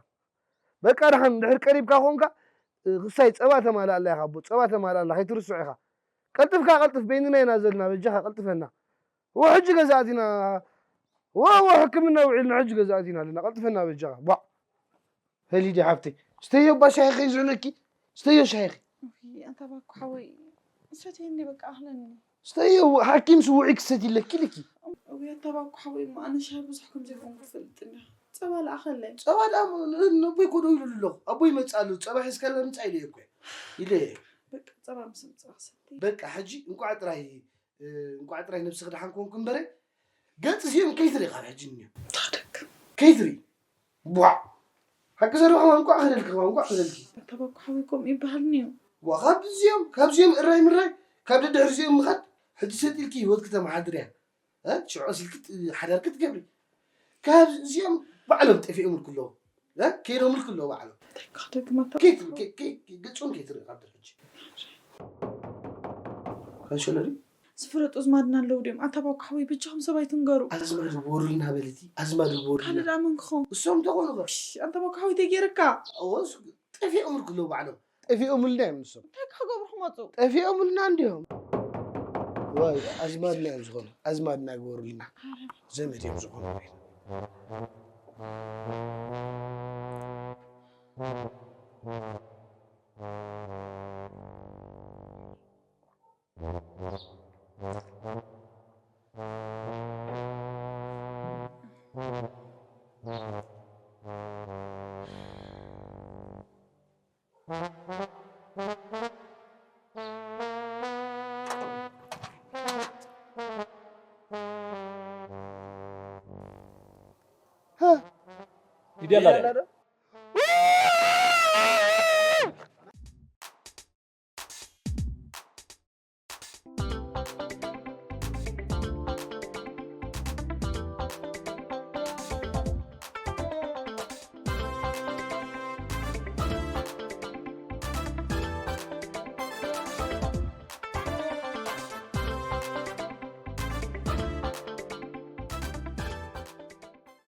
በቃ ደሓን፣ እንድሕር ቀሪብካ ኾንካ፣ እ፣ ክሳይ ጸባ ተማልኣላ ኢኻ ኣቦ፣ ጸባ ተማልኣላ፣ ከይትርስዖ ኢኻ። ቀልጥፍካ፣ ቀልጥፍ፣ በይንና ኢና ዘለና፣ በጃኻ ቀልጥፈና። እወ፣ ሕጂ ገዛ ኣቲና፣ እወ፣ እወ፣ ሕክምና ውዒልና፣ ሕጂ ገዛ ኣቲና ኣለና፣ ቀልጥፈና በጃኻ። ቧዕ። ሄሊዲ ሓብተይ፣ ስተዮ እባ ሻሂ ከይዝዕነኪ፣ ስተዮ ሻሂ። ውይ፣ ኣንታ ባኮ ሓወይ፣ ሰትየኒ በቃ፣ ኣኽለኒ። ስተዮ፣ ሓኪም ስውዒ ክሰትይለኪ ኢልኪ። ውይ፣ ኣንታ ባኮ ሓወይ፣ እሞ ኣነ ሻሂ ብዙሕ ከም ዘይኮንኩ ትፈልጥ እንዲኻ። ጸባ ለኣኸለይ። ጸባ ደኣ ን-፣ ነቦይ ኮ ደው ኢሉሉ ኣለኹ። ኣቦይ ይመጽእ ኣሎ፣ ጸባ ሒዝካላ ምጻእ ኢለዮ እኮ እየ። ኢለዮ እየ። በቃ፣ ጸባ ምስ ምጻእ ክሰቲ። በቃ፣ ሕጂ እንቋዕ ጥራይ፣ እ፣ እንቋዕ ጥራይ ነብስኺ ደሓን ኮንኩ እምበረ፣ ገጽ እዚኦም ከይትርኢ ካብ ሕጂ እኒኦ። ታደግ። ከይትርኢ። ቧዕ። ሓቂ ዘረባ እንቋዕ ከደልኪ፣ እንቋዕ ከደልኪ። ኣታ ባኮ ሓወይ ከምኡ ይበሃል እንዮ። ዋ፣ ካብ እዚኦም፣ ካብ እዚኦም እራይ ምራይ፣ ካብ ደድሕሪ እዚኦም ምኻድ፣ ሕጂ ሰጥ ኢልኪ ህይወትኪ ተመሓድርያ። እ? ሽዑ ቀስ ኢልኪ ጥ-፣ ሓዳርኪ ትገብሪ። ካብ እዚኦም ባዕሎም ጠፊኦምልኪ ኣለዉ። እ? ከይዶምልኪ ኣለዉ ባዕሎም። እንታይ ክደግም ኣታ ከይ-፣ ባኮ ሓወይ? ከይ-፣ ከይ-፣ ገጾም ከይትርኢ ካብ ድሕሪ ሕጂ። ካንሸሎ ድዩ? ዝፍለጡ ኣዝማድና ኣለዉ ድዮም? ኣታ ባኮ ሓወይ በጃኹም ሰብ ኣይትንገሩ። ኣዝማድ ግበሩልና በልቲ፣ ኣዝማድ ግበሩልና። ካልእ ደኣ መን ክኸውን? እሶም እንተኾኑ ኸ? እሽ፣ ኣታ ባኮ ሓወይ እንታይ ገይረካ? እወ፣ እሱ ጠፊኦምልኪ ኣለዉ ባዕሎም። ጠፊኦምልና እዮም ንሶም። እንታይ ክገብሩ ክመጹ? ጠፊኦምልና እንዲዮም። ዋይ፣ ኣዝማድና እዮም ዝኾኑ። ኣዝማድና ግበሩልና። ዘመድ እዮም ዝኾኑ። ይደላ።